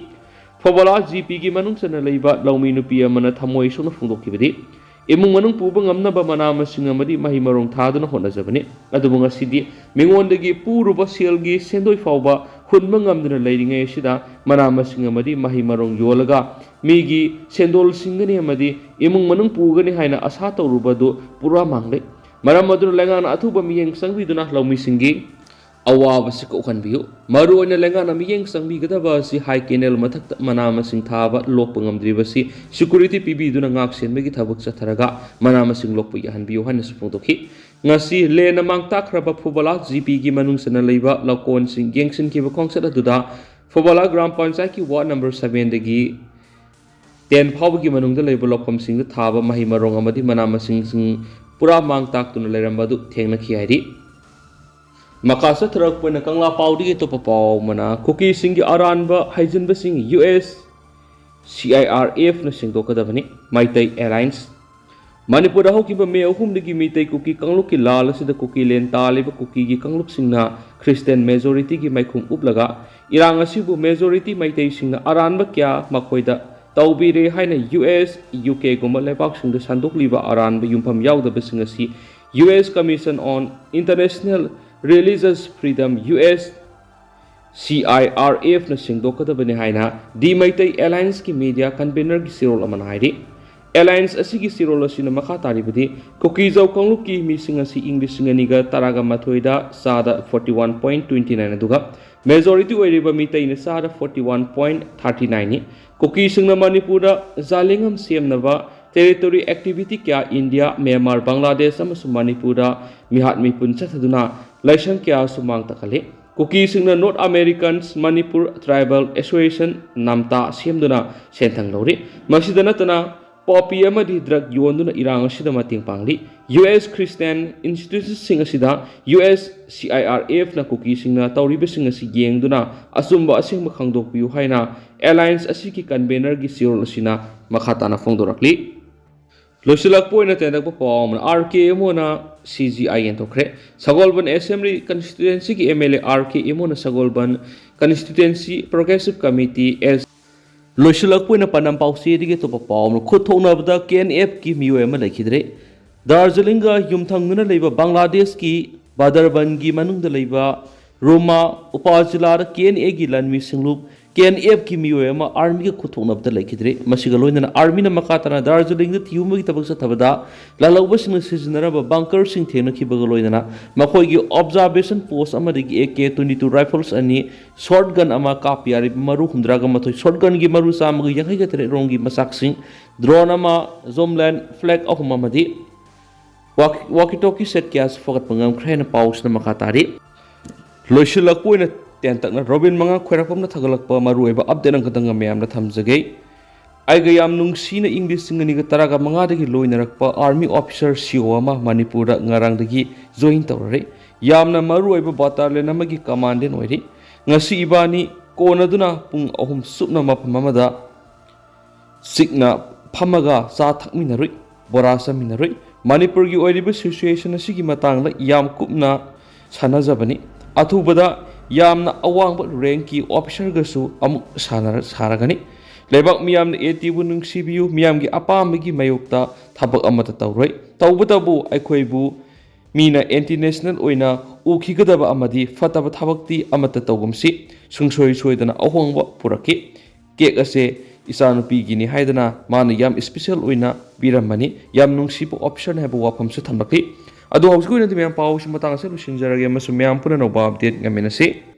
ꯐꯣꯕꯂꯥ ꯖꯤꯄꯤꯒꯤ ꯃꯅꯨꯡ ꯆꯟꯅ ꯂꯩꯕ ꯂꯧꯃꯤ ꯅꯨꯄꯤ ꯑꯃꯅ ꯊꯃꯣꯏ ꯁꯣꯛꯅ ꯐꯣꯡꯗꯣꯛꯈꯤꯕꯗꯤ, ꯏꯃꯨꯡ ꯃꯅꯨꯡ ꯄꯨꯕ ꯉꯝꯅꯕ ꯃꯅꯥ ꯃꯁꯤꯡ ꯑꯃꯗꯤ ꯃꯍꯩ ꯃꯔꯣꯡ ꯊꯥꯗꯨꯅ ꯍꯣꯠꯅꯖꯕꯅꯤ꯫ ꯑꯗꯨꯕꯨ ꯉꯁꯤꯗꯤ ꯃꯤꯉꯣꯟꯗꯒꯤ ꯄꯨꯔꯨꯕ ꯁꯦꯜꯒꯤ ꯁꯦꯟꯗꯣꯏ ꯐꯥꯎꯕ ꯍꯨꯟꯕ ꯉꯝꯗꯅ ꯂꯩꯔꯤꯉꯩ ꯑꯁꯤꯗ ꯃꯅꯥ ꯃꯁꯤꯡ ꯑꯃꯗꯤ ꯃꯍꯩ ꯃꯔꯣꯡ ꯌꯣꯜꯂꯒ ꯃꯤꯒꯤ ꯁꯦꯟꯗꯣꯜ ꯁꯤꯡꯒꯅꯤ ꯑꯃꯗꯤ ꯏꯃꯨꯡ ꯃꯅꯨꯡ ꯄꯨꯒꯅꯤ ꯍꯥꯏꯅ ꯑꯁꯥ ꯇꯧꯔꯨꯕꯗꯨ ꯄꯨꯔꯥ ꯃꯥꯡꯂꯦ꯫ ꯃꯔꯝ ꯑꯗꯨꯅ ꯂꯩꯉꯥꯛꯅ ꯑꯊꯨꯕ ꯃꯤꯠꯌꯦꯡ ꯆꯪꯕꯤꯗꯨꯅ ꯂꯧꯃꯤꯁꯤꯡꯒꯤ ꯑꯋꯥꯕꯁꯤ ꯀꯣꯛꯍꯟꯕꯤꯌꯨ꯫ ꯃꯔꯨꯑꯣꯏꯅ ꯂꯩꯉꯥꯛꯅ ꯃꯤꯠꯌꯦꯡ ꯆꯪꯕꯤꯒꯗꯕ ꯑꯁꯤ ꯍꯥꯏ ꯀꯦꯅꯦꯜ ꯃꯊꯛꯇ ꯃꯅꯥ ꯃꯁꯤꯡ ꯊꯥꯕ ꯂꯣꯛꯄ ꯉꯝꯗ꯭ꯔꯤꯕꯁꯤ ꯁꯦꯀ꯭ꯌꯨꯔꯤꯇꯤ ꯄꯤꯕꯤꯗꯨꯅ ꯉꯥꯛ ꯁꯦꯟꯕꯒꯤ ꯊꯕꯛ ꯆꯠꯊꯔꯒ ꯃꯅꯥ ꯃꯁꯤꯡ ꯂꯣꯛꯄ ꯌꯥꯍꯟꯕꯤꯌꯨ ꯍꯥꯏꯅꯁꯨ ꯐꯣꯡꯗꯣꯛꯈꯤ꯫ ꯉꯁꯤ ꯂꯦꯟꯅ ꯃꯥꯡ ꯇꯥꯛꯈ꯭ꯔꯕ ꯐꯨꯕꯂꯥ ꯖꯤꯄꯤꯒꯤ ꯃꯅꯨꯡ ꯆꯟꯅ ꯂꯩꯕ ꯂꯧꯀꯣꯟꯁꯤꯡ ꯌꯦꯡꯁꯤꯟꯈꯤꯕ ꯈꯣꯡꯆꯠ ꯑꯗꯨꯗ ꯐꯨꯕꯂꯥ ꯒ꯭ꯔꯥꯝ ꯄꯟꯆꯥꯌꯠꯀꯤ ꯋꯥꯔꯗ ꯅꯝꯕꯔ ꯁꯚꯦꯟꯗꯒꯤ ꯇꯦꯟ ꯐꯥꯎꯕꯒꯤ ꯃꯅꯨꯡꯗ ꯂꯩꯕ ꯂꯧꯐꯝꯁꯤꯡꯗ ꯊꯥꯕ ꯃꯍꯩ ꯃꯔꯣꯡ ꯑꯃꯗꯤ ꯃꯅꯥ ꯃꯁꯤꯡꯁꯤꯡ ꯄꯨꯔꯥ ꯃꯥꯡ ꯇꯥꯛꯇꯨꯅ ꯂꯩꯔꯝꯕ ꯑꯗꯨ ꯊꯦꯡꯅꯈꯤ ꯍꯥꯏꯔꯤ꯫ ꯃꯈꯥ ꯆꯠꯊꯔꯛꯄ ꯑꯣꯏꯅ ꯀꯪꯂꯥ ꯄꯥꯎꯗꯒꯤ ꯑꯇꯣꯞꯄ ꯄꯥꯎ ꯑꯃꯅ, ꯀꯨꯀꯤꯁꯤꯡꯒꯤ ꯑꯔꯥꯟꯕ ꯍꯩꯖꯤꯟꯕꯁꯤꯡ U S C I R ꯑꯦꯐꯅ ꯁꯦꯡꯗꯣꯛꯀꯗꯕꯅꯤ꯫ ꯃꯩꯇꯩ ꯑꯦꯂꯥꯏꯟꯁ꯫ ꯃꯅꯤꯄꯨꯔꯗ ꯍꯧꯈꯤꯕ ꯃꯦ ꯑꯍꯨꯝꯗꯒꯤ ꯃꯤꯇꯩ ꯀꯨꯀꯤ ꯀꯥꯡꯂꯨꯞꯀꯤ ꯂꯥꯜ ꯑꯁꯤꯗ ꯀꯨꯀꯤ ꯂꯦꯟ ꯇꯥꯜꯂꯤꯕ ꯀꯨꯀꯤꯒꯤ ꯀꯥꯡꯂꯨꯞꯁꯤꯡꯅ ꯈ꯭ꯔꯤꯁꯇꯤꯌꯥꯟ ꯃꯦꯖꯣꯔꯤꯇꯤꯒꯤ ꯃꯥꯏꯈꯨꯝ ꯎꯞꯂꯒ ꯏꯔꯥꯡ ꯑꯁꯤꯕꯨ ꯃꯦꯖꯣꯔꯤꯇꯤ ꯃꯩꯇꯩꯁꯤꯡꯅ ꯑꯔꯥꯟꯕ ꯀꯌꯥ ꯃꯈꯣꯏꯗ ꯇꯧꯕꯤꯔꯦ ꯍꯥꯏꯅ ꯌꯨ ꯑꯦꯁ, ꯌꯨ ꯀꯦꯒꯨꯝꯕ ꯂꯩꯕꯥꯛꯁꯤꯡꯗ ꯁꯟꯗꯣꯛꯂꯤꯕ ꯑꯔꯥꯟꯕ ꯌꯨꯝꯐꯝ ꯌꯥꯎꯗꯕꯁꯤꯡ ꯑꯁꯤ U S Commission on International Religious Freedom, U S C I R ꯑꯦꯐꯅ ꯁꯦꯡꯗꯣꯛꯀꯗꯕꯅꯤ ꯍꯥꯏꯅ ꯗꯤ ꯃꯩꯇꯩ ꯑꯦꯂꯥꯏꯟꯁꯀꯤ ꯃꯤꯗꯤꯌꯥ ꯀꯟꯚꯦꯅꯔꯒꯤ ꯆꯦꯔꯣꯜ ꯑꯃꯅ ꯍꯥꯏꯔꯤ꯫ ꯑꯦꯂꯥꯏꯟꯁ ꯑꯁꯤꯒꯤ ꯆꯦꯔꯣꯜ ꯑꯁꯤꯅ ꯃꯈꯥ ꯇꯥꯔꯤꯕꯗꯤ, ꯀꯨꯀꯤꯖꯧ ꯀꯥꯡꯂꯨꯞꯀꯤ ꯃꯤꯁꯤꯡ ꯑꯁꯤ ꯏꯪ ꯂꯤꯁꯤꯡ ꯑꯅꯤꯒ ꯇꯔꯥꯒ ꯃꯥꯊꯣꯏꯗ ꯆꯥꯗ forty one point twenty nine ꯑꯗꯨꯒ ꯃꯦꯖꯣꯔꯤꯇꯤ ꯑꯣꯏꯔꯤꯕ ꯃꯤꯇꯩꯅ ꯆꯥꯗ ꯐꯣꯔꯇꯤ ꯋꯥꯟ ꯄꯣꯏꯟ ꯊꯥꯔꯇꯤ ꯅꯥꯏꯟꯅꯤ꯫ ꯀꯨꯀꯤꯁꯤꯡꯅ ꯃꯅꯤꯄꯨꯔꯗ ꯖꯥꯂꯤꯡꯉꯝ ꯁꯦꯝꯅꯕ ꯇꯦꯔꯤꯇꯣꯔꯤ ꯑꯦꯛꯇꯤꯚꯤꯇꯤ ꯀꯌꯥ ꯏꯟꯗꯤꯌꯥ, ꯃ꯭ꯌꯥꯟꯃꯥꯔ, ꯕꯪꯒ꯭ꯂꯥꯗꯦꯁ ꯑꯃꯁꯨꯡ ꯃꯅꯤꯄꯨꯔꯗ ꯃꯤꯍꯥꯠ ꯃꯤꯄꯨꯟ ꯆꯠꯊꯗꯨꯅ ꯂꯥꯏꯁꯪ ꯀꯌꯥꯁꯨ ꯃꯥꯡ ꯇꯥꯛꯍꯜꯂꯤ꯫ ꯀꯨꯀꯤꯁꯤꯡꯅ North Americans Manipur Tribal Association, ꯅꯥꯝꯇꯥ, ꯁꯦꯝꯗꯨꯅ ꯁꯦꯟꯊꯪ ꯂꯧꯔꯤ꯫ ꯃꯁꯤꯗ ꯅꯠꯇꯅ ꯄꯣꯄꯤ ꯑꯃꯗꯤ ꯗ꯭ꯔꯒ ꯌꯣꯟꯗꯨꯅ ꯏꯔꯥꯡ ꯑꯁꯤꯗ ꯃꯇꯦꯡ ꯄꯥꯡꯂꯤ꯫ ꯌꯨ ꯑꯦꯁ ꯈ꯭ꯔꯤꯁꯇꯤꯌꯥꯟ ꯏꯟꯁꯇꯤꯇ꯭ꯌꯨꯁꯟꯁꯤꯡ ꯑꯁꯤꯗ U S C I R ꯑꯦꯐꯅ ꯀꯨꯀꯤꯁꯤꯡꯅ ꯇꯧꯔꯤꯕꯁꯤꯡ ꯑꯁꯤ ꯌꯦꯡꯗꯨꯅ ꯑꯆꯨꯝꯕ ꯑꯁꯦꯡꯕ ꯈꯪꯗꯣꯛꯄꯤꯌꯨ ꯍꯥꯏꯅ ꯑꯦꯂꯥꯏꯟꯁ ꯑꯁꯤꯒꯤ ꯀꯟꯚꯦꯅꯔꯒꯤ ꯆꯦꯔꯣꯜ ꯑꯁꯤꯅ ꯃꯈꯥ ꯇꯥꯅ ꯐꯣꯡꯗꯣꯔꯛꯂꯤ꯫ ꯂꯣꯏꯁꯤꯜꯂꯛꯄ ꯑꯣꯏꯅ ꯇꯦꯟꯇꯛꯄ ꯄꯥꯎ ꯑꯃꯅ, R K Imo C G I ꯌꯦꯟꯊꯣꯛꯈ꯭ꯔꯦ꯫ ꯁꯒꯣꯜꯕꯟ ꯑꯦꯁꯦꯝꯕ꯭ꯂꯤ ꯀꯟꯁꯇꯤꯇ꯭ꯌꯨꯑꯦꯟꯁꯤꯒꯤ M L A R K Imo Sagolband ꯀꯟꯁꯇꯤꯇ꯭ꯌꯨꯑꯦꯟꯁꯤ ꯄ꯭ꯔꯣꯒ꯭ꯔꯦꯁꯤꯞ ꯀꯃꯤꯇꯤ ꯑꯦꯁ ꯂꯣꯏꯁꯤꯜꯂꯛꯄ ꯑꯣꯏꯅ ꯄꯥꯟꯗꯝ ꯄꯥꯎꯆꯦꯗꯒꯤ ꯑꯇꯣꯞꯄ ꯄꯥꯎ ꯑꯃ, ꯈꯨꯠ ꯊꯣꯛꯅꯕꯗ ꯀꯦ ꯑꯦꯟ ꯑꯦꯐꯀꯤ ꯃꯤꯑꯣꯏ ꯑꯃ ꯂꯩꯈꯤꯗ꯭ꯔꯦ꯫ ꯗꯥꯔꯖꯤꯂꯤꯡꯒ ꯌꯨꯝꯊꯪꯅꯅ ꯂꯩꯕ ꯕꯪꯒ꯭ꯂꯥꯗꯦꯁꯀꯤ ꯕꯥꯗꯔꯕꯟꯒꯤ ꯃꯅꯨꯡꯗ ꯂꯩꯕ ꯔꯨꯃꯥ ꯎꯄꯥꯖꯤꯂꯥꯗ ꯀꯦ ꯑꯦꯟ ꯑꯦꯒꯤ ꯂꯥꯟꯃꯤ ꯁꯤꯡꯂꯨꯞ ꯀꯦ ꯑꯦꯟ ꯑꯦꯐꯀꯤ ꯃꯤꯑꯣꯏ ꯑꯃ ꯑꯥꯔꯃꯤꯒ ꯈꯨꯠꯊꯣꯛꯅꯕꯗ ꯂꯩꯈꯤꯗ꯭ꯔꯦ꯫ ꯃꯁꯤꯒ ꯂꯣꯏꯅꯅ ꯑꯥꯔꯃꯤꯅ ꯃꯈꯥ ꯇꯥꯅ ꯗꯥꯔꯖꯤꯂꯤꯡꯗ ꯊꯤꯍꯨꯝꯕꯒꯤ ꯊꯕꯛ ꯆꯠꯊꯕꯗ ꯂꯥꯜꯍꯧꯕꯁꯤꯡꯅ ꯁꯤꯖꯤꯟꯅꯔꯝꯕ ꯕꯪꯀꯔꯁꯤꯡ ꯊꯦꯡꯅꯈꯤꯕꯒ ꯂꯣꯏꯅꯅ ꯃꯈꯣꯏꯒꯤ ꯑꯣꯕꯖꯥꯔꯕꯦꯁꯟ ꯄꯣꯁ ꯑꯃꯗꯒꯤ A K twenty two rifles ꯑꯅꯤ, ꯁꯣꯔꯠ ꯒꯟ ꯑꯃ, ꯀꯥꯞꯄ ꯌꯥꯔꯤꯕ ꯃꯔꯨ ꯍꯨꯝꯗ꯭ꯔꯥꯒ ꯃꯥꯊꯣꯏ, ꯁꯣꯔꯠ ꯒꯟꯒꯤ ꯃꯔꯨ ꯆꯥꯝꯃꯒ ꯌꯥꯡꯈꯩꯒ ꯇꯔꯦꯠ ꯔꯣꯝꯒꯤ ꯃꯆꯥꯛꯁꯤꯡ, ꯗ꯭ꯔꯣꯟ ꯑꯃ, ꯖꯣꯝꯂꯦꯟ ꯐ꯭ꯂꯦꯛ ꯑꯍꯨꯝ ꯑꯃꯗꯤ ꯋꯥꯀꯤ ꯇꯣꯀꯤ ꯁꯦꯠ ꯀꯌꯥꯁꯨ ꯐꯒꯠꯄ ꯉꯝꯈ꯭ꯔꯦ ꯍꯥꯏꯅ ꯄꯥꯎꯁꯤꯅ ꯃꯈꯥ ꯇꯥꯔꯤ꯫ ꯂꯣꯏꯁꯤꯜꯂꯛꯄ ꯑꯣꯏꯅ ꯇꯦꯟꯇꯛꯅ ꯔꯣꯕꯤꯟ ꯃꯉꯥ ꯈ꯭ꯋꯥꯏꯔꯥꯛꯄꯝꯅ ꯊꯥꯒꯠꯂꯛꯄ ꯃꯔꯨꯑꯣꯏꯕ ꯑꯞꯗꯦꯠ ꯑꯃꯈꯛꯇꯪ ꯃꯌꯥꯝꯗ ꯊꯝꯖꯒꯦ꯫ ꯑꯩꯒ ꯌꯥꯝ ꯅꯨꯡꯁꯤꯅ ꯏꯪ ꯂꯤꯁꯤꯡ ꯑꯅꯤꯒ ꯇꯔꯥꯒ ꯃꯉꯥꯗꯒꯤ ꯂꯣꯏꯅꯔꯛꯄ ꯑꯥꯔꯃꯤ ꯑꯣꯐꯤꯁꯔ ꯁꯤ ꯑꯣ ꯑꯃ ꯃꯅꯤꯄꯨꯔꯗ ꯉꯔꯥꯡꯗꯒꯤ ꯖꯣꯏꯟ ꯇꯧꯔꯔꯦ꯫ ꯌꯥꯝꯅ ꯃꯔꯨꯑꯣꯏꯕ ꯕꯥꯇꯥꯂꯤꯌꯟ ꯑꯃꯒꯤ ꯀꯃꯥꯟꯗꯦꯟ ꯑꯣꯏꯔꯤ꯫ ꯉꯁꯤ ꯏꯕꯥꯅꯤ ꯀꯣꯟꯅꯗꯨꯅ ꯄꯨꯡ ꯑꯍꯨꯝ ꯆꯨꯞꯅ ꯃꯐꯝ ꯑꯃꯗ ꯆꯤꯛꯅ ꯐꯝꯃꯒ ꯆꯥ ꯊꯛꯃꯤꯟꯅꯔꯨꯏ, ꯕꯣꯔꯥ ꯆꯥꯃꯤꯟꯅꯔꯨꯏ꯫ ꯃꯅꯤꯄꯨꯔꯒꯤ ꯑꯣꯏꯔꯤꯕ ꯁꯤꯆꯨꯋꯦꯁꯟ ꯑꯁꯤꯒꯤ ꯃꯇꯥꯡꯗ ꯌꯥꯝ ꯀꯨꯞꯅ ꯁꯥꯟꯅꯖꯕꯅꯤ꯫ ꯑꯊꯨꯕꯗ ꯌꯥꯝꯅ ꯑꯋꯥꯡꯕ ꯔꯦꯡꯀꯤ ꯑꯣꯐꯤꯁꯔꯒꯁꯨ ꯑꯃꯨꯛ ꯁꯥꯟꯅꯔ-, ꯁꯥꯔꯒꯅꯤ꯫ ꯂꯩꯕꯥꯛ ꯃꯤꯌꯥꯝꯅ ꯑꯦ ꯇꯤꯕꯨ ꯅꯨꯡꯁꯤꯕꯤꯌꯨ, ꯃꯤꯌꯥꯝꯒꯤ ꯑꯄꯥꯝꯕꯒꯤ ꯃꯥꯌꯣꯛꯇ ꯊꯕꯛ ꯑꯃꯠꯇ ꯇꯧꯔꯣꯏ꯫ ꯇꯧꯕꯇꯕꯨ ꯑꯩꯈꯣꯏꯕꯨ ꯃꯤꯅ ꯑꯦꯟꯇꯤ ꯅꯦꯁꯅꯦꯜ ꯑꯣꯏꯅ ꯎꯈꯤꯒꯗꯕ ꯑꯃꯗꯤ ꯐꯠꯇꯕ ꯊꯕꯛꯇꯤ ꯑꯃꯠꯇ ꯇꯧꯒꯨꯝꯁꯤ꯫ ꯁꯨꯡꯁꯣꯏ ꯁꯣꯏꯗꯅ ꯑꯍꯣꯡꯕ ꯄꯨꯔꯛꯈꯤ꯫ ꯀꯦꯛ ꯑꯁꯦ ꯏꯆꯥꯅꯨꯄꯤꯒꯤꯅꯤ ꯍꯥꯏꯗꯅ ꯃꯥꯅ ꯌꯥꯝ ꯏꯁꯄꯤꯁꯦꯜ ꯑꯣꯏꯅ ꯄꯤꯔꯝꯕꯅꯤ꯫ ꯌꯥꯝ ꯅꯨꯡꯁꯤꯕ ꯑꯣꯐꯤꯁꯔꯅꯤ ꯍꯥꯏꯕ ꯋꯥꯐꯝꯁꯨ ꯊꯝꯂꯛꯈꯤ꯫ ꯑꯗꯣ ꯍꯧꯖꯤꯛꯀꯤ ꯑꯣꯏꯅꯗꯤ ꯃꯌꯥꯝ ꯄꯥꯎꯁꯤ ꯃꯇꯥꯡ ꯑꯁꯤꯗ ꯂꯣꯏꯁꯤꯟꯖꯔꯒꯦ ꯑꯃꯁꯨꯡ ꯃꯌꯥꯝ ꯄꯨꯟꯅ ꯑꯅꯧꯕ ꯑꯞꯗꯦꯠ ꯉꯥꯏꯃꯤꯟꯅꯁꯤ꯫